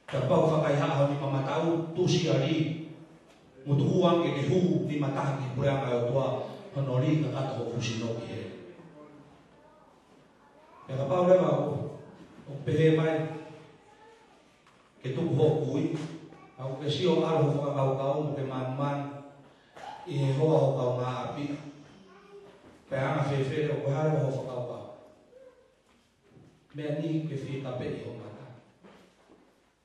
Kapau ʻoku fakaihaʻa ho nima mataʻu, tuʻusi ʻa e lī. Mo tuku ange ke hū nima taha ki he puleʻanga ʻo e ʻOtua, hono lī kakato hoʻo fuʻu sino ki hē. Pea kapau leva ʻoku, ʻoku pehē mai, ke tuku hoʻo kui, ʻa ʻoku ke sio ʻalu hoʻo fakakaukau mo ke manumanu ʻi he hoa ʻo ho kaungāʻapi. Pea anga fēfē ʻoku hā leva hoʻo fakakaukau. Meʻa ni ke fie kapeʻi ho mata.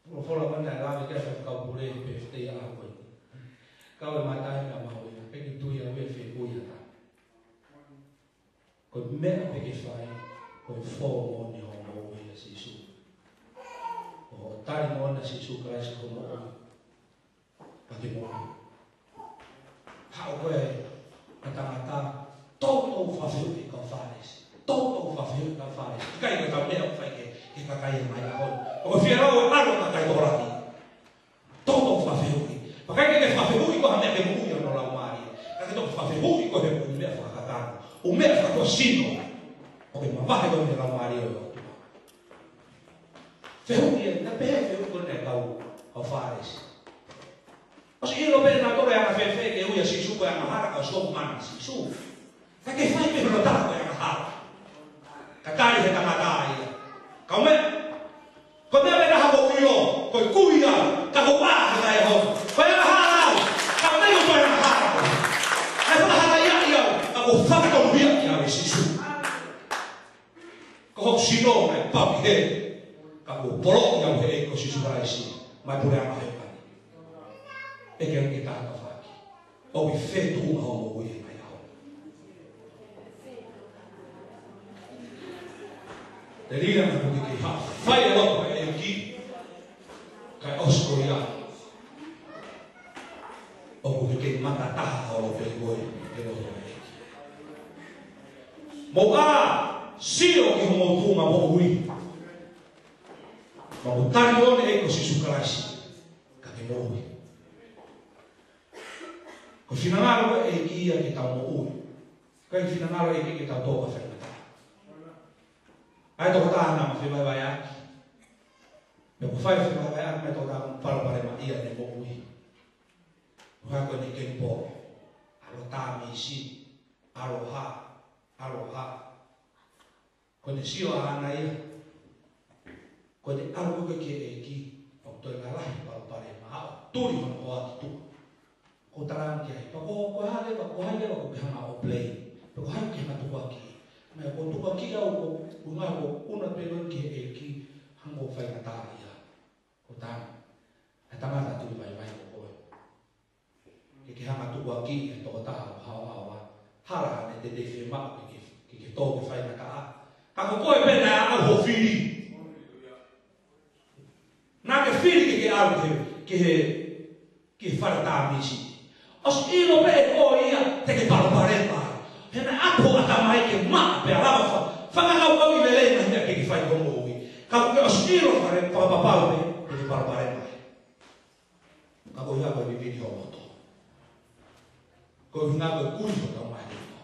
Folofola ko ena naʻe lave ki ai e faifekau pule he pefeteia ʻaho ko ē. Kau e mata he meʻa mahuʻinga, pea ke tui au ia ʻe fekau ʻa e ʻatā. Ko e meʻa pē ke fai, ko e fō moʻoni hoʻo moʻui ʻia Sīsū. Ko hoʻo tali moʻoni ʻa Sīsū Kalaisi ko hoʻo moʻui, pea ke moʻui. Haʻu ko ē ʻa e tangata, toutou fakafehuʻi kau Fālesi. Toutou fakafehuʻi kau Fālesi. ʻIkai ko ʻetau meʻa ʻoku fai ki he, ki he kakai ʻa e ngaahi ʻaho ni. Ko e fie lau ʻe ʻalu ʻa e kakai tokolahi. Toutou fakafehuʻi. Pea ʻikai ke ke fakafehuʻi ko ha meʻa ke moʻui hono laumālie. Ka ke toki fakafehuʻi ko e meʻa fakakakano. ʻO e meʻa fakasino. ʻOku ke mavahe ko ē mei he laumālie ʻo e ʻOtua. Fehuʻi ē, naʻe pehē fehuʻi ko ena ʻa e kau, kau Fālesi. ʻOsi ʻilo pē nautolu ʻe anga fēfē ke ui ʻa Sīsū ko e angahala ka ʻosi ʻoku mana ʻa Sīsū. Ka ke fai pē hono tala ko e angahala. Ka tali ʻe he tangata ia. Kau meʻa, ko e meʻa pē naʻa mou ʻilo, ko e kui au, ka ʻoku ou ʻā he ngaahi ʻaho ni. Ko e angahala au, ka ʻoku ou ko e angahala. Naʻe fakahalaia au, ka kuo fakatonuhiaʻi au ʻe Sīsū. Ko hoku sino naʻe pau ki hē, ka kuo poloʻi au ʻe he ʻEiki ko Sīsū Kalaisi, mei he puleʻanga ʻo hēvani. ʻEke ange ki he taha tafaʻaki. ʻOku ʻi fē tuʻunga hoʻo moʻui he ngaahi ʻaho ni. Te lila na kuo ke kei haʻu ʻo fai ʻa e loto ʻa e ʻEiki, kae ʻosi ko ia. ʻOku ke kei mata taha holo pē koe he loto ʻa e ʻEiki. Mou ʻā, sio ki homou tuʻunga moʻui. Mou tali ʻa e ʻEiki ko Sīsū Kalaisi, ka ke moʻui. Ko e finangalo ʻo e ʻEiki ia ke tau moʻui. ʻIkai finangalo ʻa e ʻEiki ke tau tō ka faingataʻa. ʻA e tokotaha naʻa ma fevahevaheʻaki. Pea kuo fai fevahevaheʻaki mei he tokotaha kuo palopalemaʻia ʻene moʻui. Ko e hā ko ʻene kemipolo? ʻAlo tā misi, ʻalohā, ʻalohā. Ko ʻene sio ʻaʻana ia. Ko ʻene ʻalu ko ē ki he ʻEiki, ʻoku toe lalahi e palopalema, ʻo tuli hono hoa ki tuʻa. Ko e tala ange ki ai, pea ko, ko hai leva, ko hai leva ʻoku ke hanga ʻo blame. Pea ko hai ʻoku ke hanga ʻo tukuakiʻi. Meʻa ko e tukuakiʻi au ko, ko e ʻuhinga ko e ʻunu pē koe ki he ʻEiki, hangē ʻoku faingataʻaʻia. Ko e ʻi he tokotaha ʻo haohaoa. Hala ʻene teitei fiemaʻu ke, ke, ke tō ke fai ngataʻa. Ka ko koe pē naʻa ʻalu hoʻo fili. Naʻa ke fili ke ke ʻalu ki he, ki he, ki he fale tā misi. ʻOsi ʻilo pē ʻe koe ia te ke palopalema ai. He naʻe ʻalu ho ʻatamai ke maʻa pea lava fa-, fakakaukauʻi lelei e ngaahi meʻa ke ke fai ki hoʻo moʻui. Ka kuo ke ʻosi ʻilo fale fakapapau pē te ke palopalema ai. Ka ko ia ko e vivili ho loto. Ko e ʻuhinga ko e kui hotau ngaahi loto.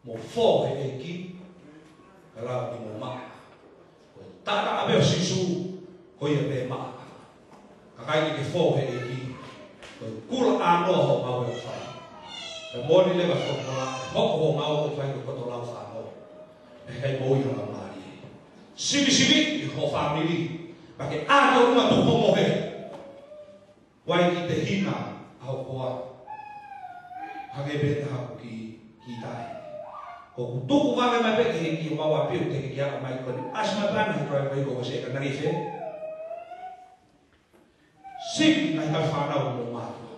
Mou fō he ʻEiki, ka lava ke mou maʻa. Ko e taʻataʻa pē ʻo Sīsū, ko ia pē maʻa. Kakai ke ke fō he ʻEiki, ko e kula ʻānoa hoʻo ngāue ʻoku fai. Ko e moʻoni leva ko e kula, hoko hoʻo ngāue ʻoku fai ko e koto lau fānau. Pea ʻikai moʻui ha laumālie. Sivisiviʻi ho fāmili, pea ke ʻā ki ʻolunga tupu mo he. Vakai ki he hina ʻa ho hoa. Hangē pē ha kiʻi, kiʻi taʻe. Ko ʻeku tuku vave mai pē ki he, ki homau ʻapi ʻoku teʻeki ke aʻu mai ko eni. ʻAsi mai pē ʻana he driveway ko ʻosi e ka nari fē. Sivi ngaahi kau fānau mo mātua.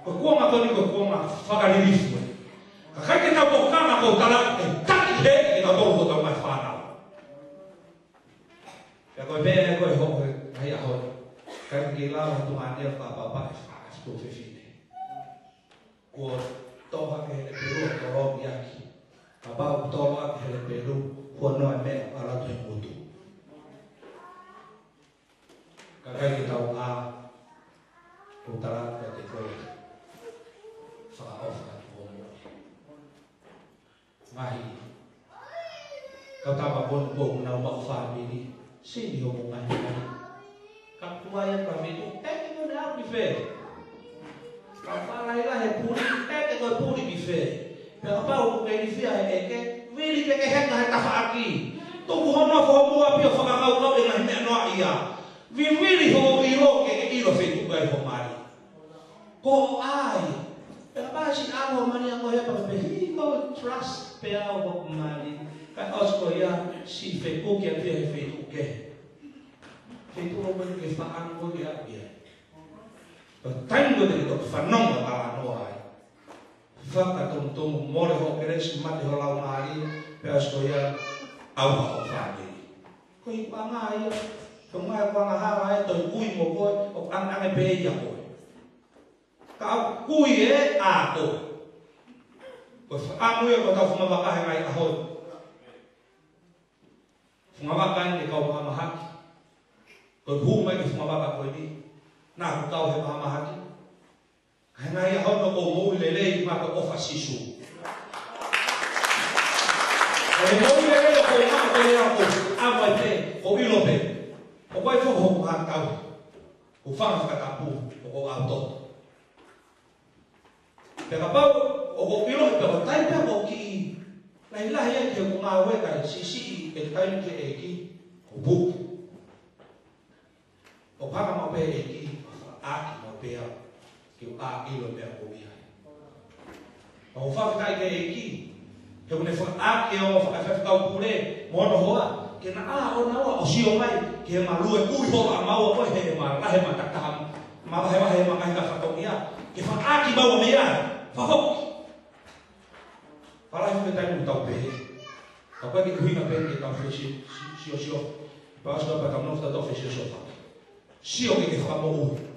Ko e kuonga ko eni ko e kuonga fakalilifu ē. Kakai ke tau tokanga ko e tala ke taki he ke tau toko tau mai fānau. Pea ko e meʻa ē ko e hoko he ngaahi ʻaho ni. Kae kei lava ha tuongaʻane ʻo fakaʻapaʻapa e fa-, e tuofefine. Kuo tō hake he lepelú ʻo tolongi ʻaki. Kapau kuo tolo hake he lepelú, huanoa e meʻa ʻoku ʻalu atu he ngutu. Kakai ke tau ʻā, ʻoku ou tala atu kiate koe. Fakaʻofa atu hoʻo moʻui. Ngaahi kau tama ko eni ʻoku nau maʻu fāmili, sini hoʻomou ngaahi fāmili. Ka ʻoku ʻi ai e fāmili, ʻeke mo ne aʻu ki fē. Ka fālahi lahi e puli, ʻeke ko e puli ki fē. Pea kapau ʻoku ke ilifia he ʻeke, vili ke ke henga he tafaʻaki. Tuku hono foʻi moa pea fakakaukauʻi e ngaahi meʻa noaʻia. Vivili hoʻo ʻilo ke ke ʻilo e feituʻu ʻoku ʻi ai hoʻo mali. Ko ai. Pea kapau siʻi ʻalu ho mali ʻa koe he pale pē, hiko, trust pē au hoku mali. Kae ʻosi ko ia, siʻi fekuki atu ia he feituʻu kehe. Feituʻu ʻoku ke faʻa ʻalu koe ke ʻalu ki ai. Ko e taimi ko ē te ke toki fanongo talanoa ai. Fakatomitomi mole hoʻo kelesi, mate ho laumālie, pea ʻosi ko ia, ʻauha hoʻo fāmili. Ko e ikuʻanga ia, ko e ngaahi ikuʻanga hala ē, toe kui mo koe, ʻoku ʻangeʻange pē ia koe. Ka ʻoku kui ē ʻa koe. Ko e fakaʻamu ia ko ʻetau fungavaka he ngaahi ʻaho ni. Fungavaka eni e kau mahamahaki. Ko e hū mai ki he fungavaka ko eni. Naʻa ku kau he mahamahaki. Ka he ngaahi ʻaho ni ʻoku ou moʻui lelei maʻa e ʻofa ʻa Sīsū. Ko e moʻui lelei ʻoku ou maʻu pē ia ko e ʻamu ai pē, ko e ʻilo pē. ʻOku ʻi ai foki hoku ngaahi kau. Ko e fanga fakatapu, ʻoku ou ʻautoto. Pea kapau ʻoku ou ʻilo, pea ko e taimi pē ʻoku ou kiʻi lahilahi ai ki heʻeku ngāue kae siʻisiʻi e taimi ki he ʻEiki, ʻoku ou puke. ʻOku hanga maʻu pē ʻe he ʻEiki ʻo fakaʻakiʻi maʻu pē au ke u ʻā ʻilo e meʻa ʻoku ou ʻi ai. ʻOku ou fakafetaʻi ki he ʻEiki, he ʻoku ne fakaʻakiʻi ʻa e ongo fakafaifekau pule mo hono hoa, ke na ʻā ʻo na ʻoua ʻo sio mai ki he malue ʻuhi holo ʻa maua ko ē he malahe ma takamu, ma vahevahe ma ngaahi ka fatongia, ke fakaʻakiʻi maua mei ai, fakafoki. Fālahi foki e taimi ʻoku tau pehē. Ka ko e kiʻi ʻuhinga pē ke tau fesi-, si-, siosio. Pea ʻosi pea tau nofo tautolu fesiosio faka. Sio ke ke fakamoʻui.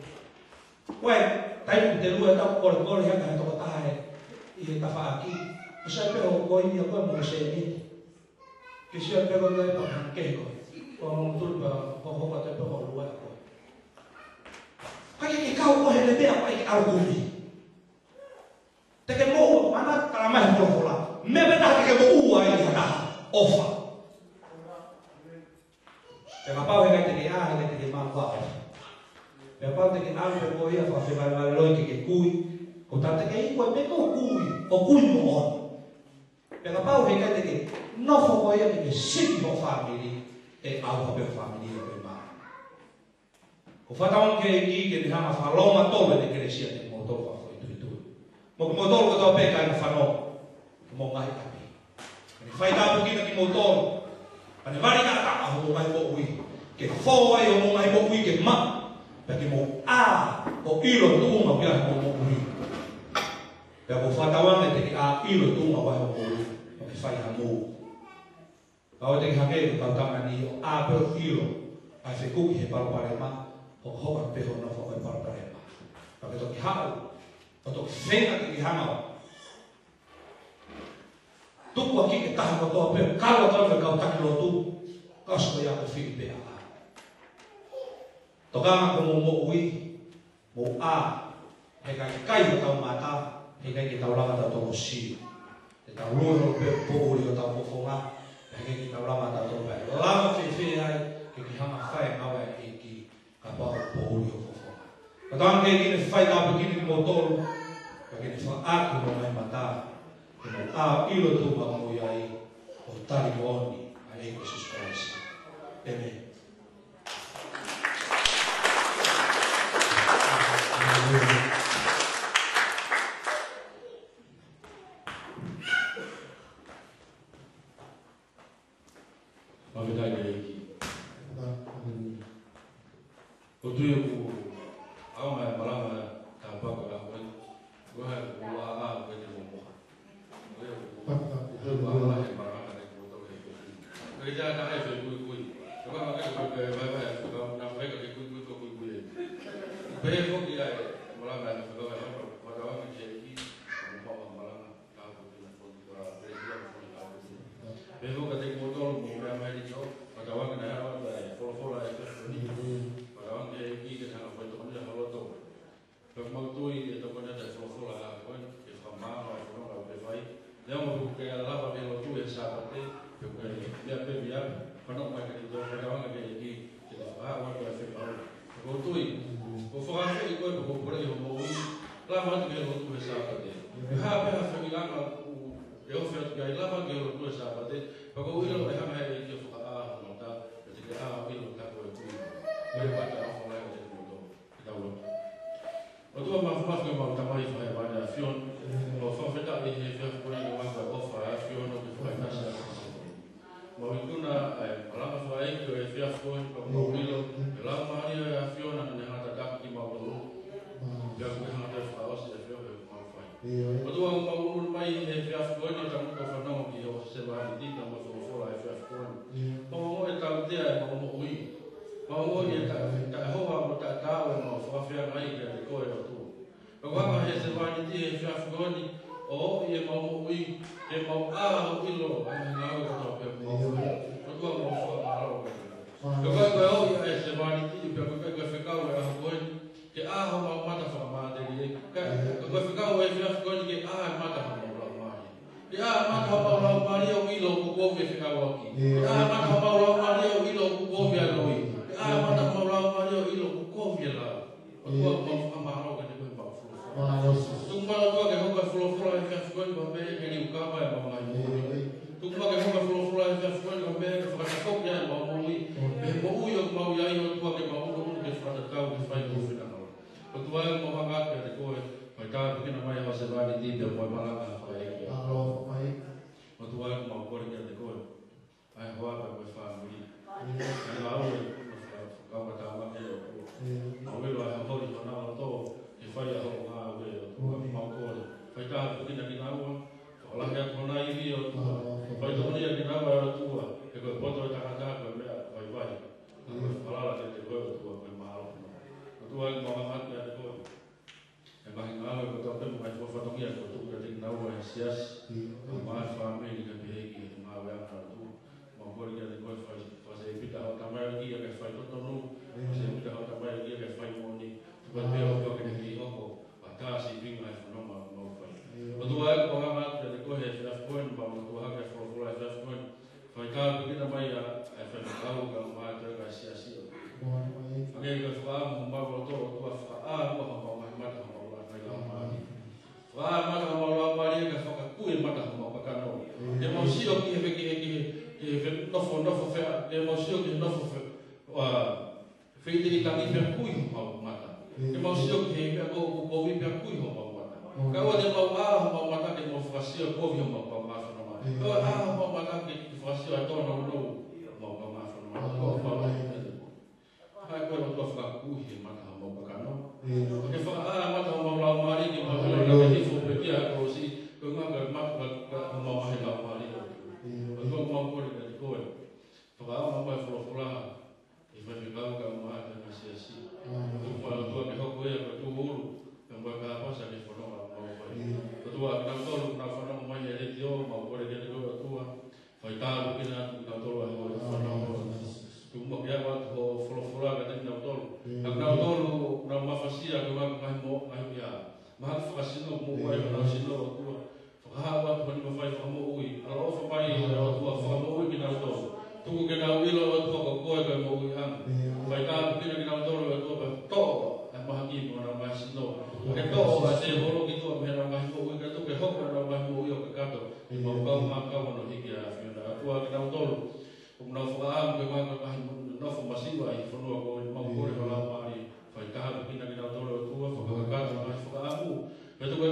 Ko e taimi ʻoku te lue tau kolekole hake he tokotaha ē ʻi he tafaʻaki. Ko sai pē hoʻo koini ʻa koe mo e sēniti. Ke sio pē ko e pā hangē ko e. Ko e mutulu pea ko hoka te pē hoʻo lue ʻa koe. Ka ke ke kau ko e hele pea ko e ʻalu kumi. Te ke moʻua, mana tala mai he folofola. Meʻa pē taha te ke moʻua ai ʻi ha taha, ʻofa. Pea kapau heʻikai te ke ʻā, heʻikai te ke maʻu ha ʻofa. Pea kapau te ke ʻalu pē koe ia fakafevalevale loi ke ke kui. Ko e taha te ke ʻi koe pē ko e kui, ʻo kui moʻoni. Pea kapau heʻikai te ke nofo koe ia ke ke sivi hoʻo fāmili, ʻe ʻauha pē hoʻo fāmili ia ko e mā. Ko e fakatauange ki he ʻEiki ke ne hanga ʻo fakalongo tolu ʻene kelesi kiate kimoutolu fakafoʻituitui. Mo kimoutolu kotoa pē kāinga fanongo, ki homou ngaahi ʻapi. Ka ne faitāpuekina kimoutolu. Ka ne vali taʻataʻa homou ngaahi moʻui. Ke fō ai homou ngaahi moʻui ke maʻa. Pea ke mou ʻā ʻo ʻilo tuʻunga ʻoku ʻi ai hoʻomou moʻui. Pea ʻoku ou fakatauange te ke ʻā ʻo ʻilo tuʻunga ʻoku ʻi ai hoʻomou moʻui, ʻo ke fai ha mou. Ka ʻoua te ke hake ʻo kau tangani ʻo ʻā pē ʻo ʻilo ʻa e fekuki he palopalema, hokohoko pē hoʻo nofo ʻi he palopalema. Pea ke toki haʻu ʻo toki feinga ke ke hanga ʻo tuku ʻa e kiʻi taha kotoa pē, kau ʻa e kau, kau taki lotu, ka ʻosi ko ia ko e fili pē ʻa. Tokanga ki hoʻomou moʻui, mou ʻā, he ʻikai ke kai hotau mata, he ʻikai ke tau lava ʻo tau tolosio. Te tau lue holo pē poʻuli hotau fofonga, he ʻikai ke tau lava ʻo tau tolosio. Lava fēfē ai, ke ke hanga ʻo fai e ngāue ʻa e ʻEiki, kapau ʻoku poʻuli ho fofonga. Ka tau ange ke ne fai tāpuekina kimoutolu, ka ke ne fakaʻā homou ngaahi mata, ke mou ʻā ʻo ʻilo tuʻunga ʻoku mou ʻi ai, ʻo tali moʻoni ʻa e ʻEiki ko Sīsū Kalaisi. ʻĒmeni. Fakafetaʻi ki he ʻEiki. ʻOku ou tui ʻoku ʻaonga e malanga tāpuaki ʻo e ʻaho ko eni. Ko e hā ʻoku ou ʻaonga ko e te momoha. Ko e hā ʻoku ou ʻaonga he malanga ne kuo tau he kuikui. Ko e te ata e fekuikui. Ko e hā ʻoku ou vaivai he fekau, naʻa faika ke kuikui ko kuikui ē. Pehē foki ʻa e malanga he fekau he hapa, fakatauange ki he ʻEiki, mo e malanga. Pea ko e kiʻi foʻi tāpuekina. Pea ko e kiʻi moutolu mo e meʻa mai ni tō, fakatauange naʻe ʻaonga e folofola he efiafi ni. Fakatauange ki he ʻEiki ke hanga ʻo faitokoniʻi ho loto. Pea ʻoku mau tui ʻe tokoni atu e folofola he efiafi ni, ke fakamaama e fononga ʻoku ke fai. Neongo ʻoku ke lava ke lotu he Sāpate, pe ko e meʻa pē meʻa, fanongo mai kiate kitautolu, fakatauange ki he ʻEiki, ke te fakahā atu e fekau. ʻOku ou tui, ʻoku ou fakaafeʻi koe, ʻoku ou poleʻi hoʻo moʻui, lava atu ke lotu he Sāpate. Pe ko e hā pē ha feilaulau ʻoku ke ofi atu ki ai, lava ke lotu he Sāpate, pea ʻoku ou ʻilo ʻe hanga ʻe he ʻEiki ʻo fakaʻā hoʻo mata, pea te ke ʻā ʻo ʻilo ka ko e tui. Ko e pata ʻofa lahi ʻoku te moto. Ke tau lotu. ʻOtua Māfimafi, ko homau Tamai Fakahēvani ʻa e ʻAfiona, ʻoku mau fakafetaʻi he efiafi ko eni ʻi he ʻofa ʻa e ʻAfiona ʻoku ke fakaʻinasi ʻaki kimautolu. Mau ikuna ʻa e malanga fakaʻeiki ʻo e efiafi ko eni, pea mau ʻilo ʻe he Laumālie ʻo e ʻAfiona naʻa ne hanga ʻo tataki kimautolu. Pea ʻoku ke hanga ʻo fakaʻosi e efiafi ʻoku mau fai. ʻOtua, ʻoku mau ʻunu mai he efiafi ko eni ʻo tangutu ʻo fanongo ki hoʻo sevāniti, pea mo e folofola he efiafi ko eni. Mau ongoʻi e tautea ʻemau moʻui. Mau ongoʻi e taʻe, taʻehoa mo taʻetaau ʻemau fakafeangai kiate koe ʻOtua. Pea ʻoku hanga ʻe he sevāniti he efiafi ko eni ʻo ʻomi ʻemau moʻui, ke mau ʻā ʻo ʻilo ʻa e ngāue kotoa pē ʻoku mau fai. ʻOtua, mau fakamālō koe. Pea ʻoku ʻikai ko e ʻomi ʻa e sevāniti, pea ʻoku ʻikai ko e fekau ʻo e ʻaho ko eni ke ʻā homau mata fakamatelie. Ka, ka ko e fekau ʻo e efiafi ko eni ke ʻā e mata homau laumālie. Ke ʻā e mata homau laumālie ʻo ʻilo ʻoku kovi e fekauʻaki. Ke ʻā e mata homau laumālie ʻo ʻilo ʻoku kovi e loi. Ke ʻā e mata homau laumālie ʻo ʻilo ʻoku kovi e lao. ʻOtua, mau fakamālō kiate koe he folofola. Tuku muʻa ʻOtua ke hoko e folofola he efiafi ko eni ko e meʻa ke liukava ʻemau ngaahi moʻui. Tuku muʻa ke hoko e folofola he efiafi ko eni ko e meʻa ke fakatakoki ai ʻemau moʻui. Pea ko e moʻui ʻoku mau ʻi ai ʻOtua ke mau ʻunuʻunu ke fakatatau ke fai ho finangalo. ʻOtua, ʻoku mau hanga atu kiate koe, fai tāpuekina mai hoʻo sevāniti pea mo e malanga fakaʻeiki. ʻOtua, ʻoku mau kole kiate koe, ʻa e hoa pea mo e fāmili. ʻA e ngāue, ʻoku mau fakakaukau atu ki ai ʻOtua. Mau ʻilo ʻa e holi honau loto, ke fai ʻa hoʻo ngāue ʻOtua, ʻoku mau kole. Fai tāpuekina kinaua, fakalahi atu honau ivi ʻOtua. Fai tokoni ʻa kinaua ʻOtua, he ko e poto ʻo e tangata ko e meʻa vaivai. Ka ko e falala kiate koe ʻOtua ko e mālohi. ʻOtua, ʻoku mau hanga atu kiate koe. ʻE mahinga ʻa e kotoa pē mo e ngaahi fatongia kuo tuku kiate kinaua he siasi. Mo e fāmili kae pehē ki he ngāue ʻa e ʻOtua. Mau kole kiate koe fai, fai ʻa e pita hoʻo tamaioʻeiki ke fai totonu. Fai ʻa e pita hoʻo tamaioʻeiki ke fai moʻoni. Tuku atu pē ʻOtua ke ne kei hoko ʻo tā sīpinga he fononga ʻoku mau fai. ʻOtua, ʻoku mau hanga atu kiate koe he efiafi ko eni, mau lotu hake e folofola he efiafi ko eni. Fai tāpuekina mai ʻa e faifekau kae ʻumaʻā ʻa e siasi. Hangē ko e fakaʻamu homau loto ʻOtua, fakaʻā muʻa homau ngaahi mata homau laumālie. Fakaʻā mata homau laumālie kae fakakui e mata homau kakano. Ke mau sio ki he, ki he, ki he, ki he nofonofo fea, ke mau sio ki he nofo fea, ʻa, feituʻu tangi pea kui homau mata. Ke mau sio ki he meʻa ko ē ʻoku kovi pea kui homau mata. Kae ʻoua te mau ʻā homau mata ke mau fakasio kovi homau kaungā fononga. Kae ʻoua ʻā homau mata ke fakasio ʻa e tōnounou homau kaungā fononga. Ko homau mata. Kae ko e ʻOtua fakakui he mata homau folofola ʻi he faifekau kae ʻumaʻā ʻa e ngaahi siasi. Tuku muʻa ʻOtua ke hoko ia ko e tūʻulu, pea mo e kāpasa ki he fononga ʻoku mau fai. ʻOtua, kinautolu ʻoku nau fanongo mai he letiō, mau kole kiate koe ʻOtua, fai tāpuekina atu kinautolu ʻa e fononga. Tuku muʻa ke ʻoatu hoʻo folofola kiate kinautolu. Ka kinautolu ʻoku nau mafasia ke ʻoua ʻe maʻu ha ngaahi mo-, ngaahi meʻa, mahaki fakasino, moʻui ai honau sino ʻOtua. Fakahā atu ho nima fai fakamoʻui, ʻaloʻofa mai ʻOtua fakamoʻui kinautolu. Tuku ke nau ʻilo ʻOtua ko koe ko e moʻuiʻanga. Fai tāpuekina kinautolu ʻOtua pea toʻo ʻa e mahaki mei honau ngaahi sino. Ke toʻo ʻa e tēvolo ki tuʻa mei heʻenau ngaahi moʻui kae tuku ke hoko ʻenau ngaahi moʻui ʻo kakato. ʻI he mau kau ngā kau ano hiki ʻa e ʻAfiona ʻOtua kinautolu ʻoku nau fakaʻamu ke maʻu ha ngaahi nofo masiva ʻi he fonua ko eni, mau kole ho Laumālie fai tāpuekina kinautolu ʻOtua, fakakakato ʻa e ngaahi fakaʻamu. Pea tuku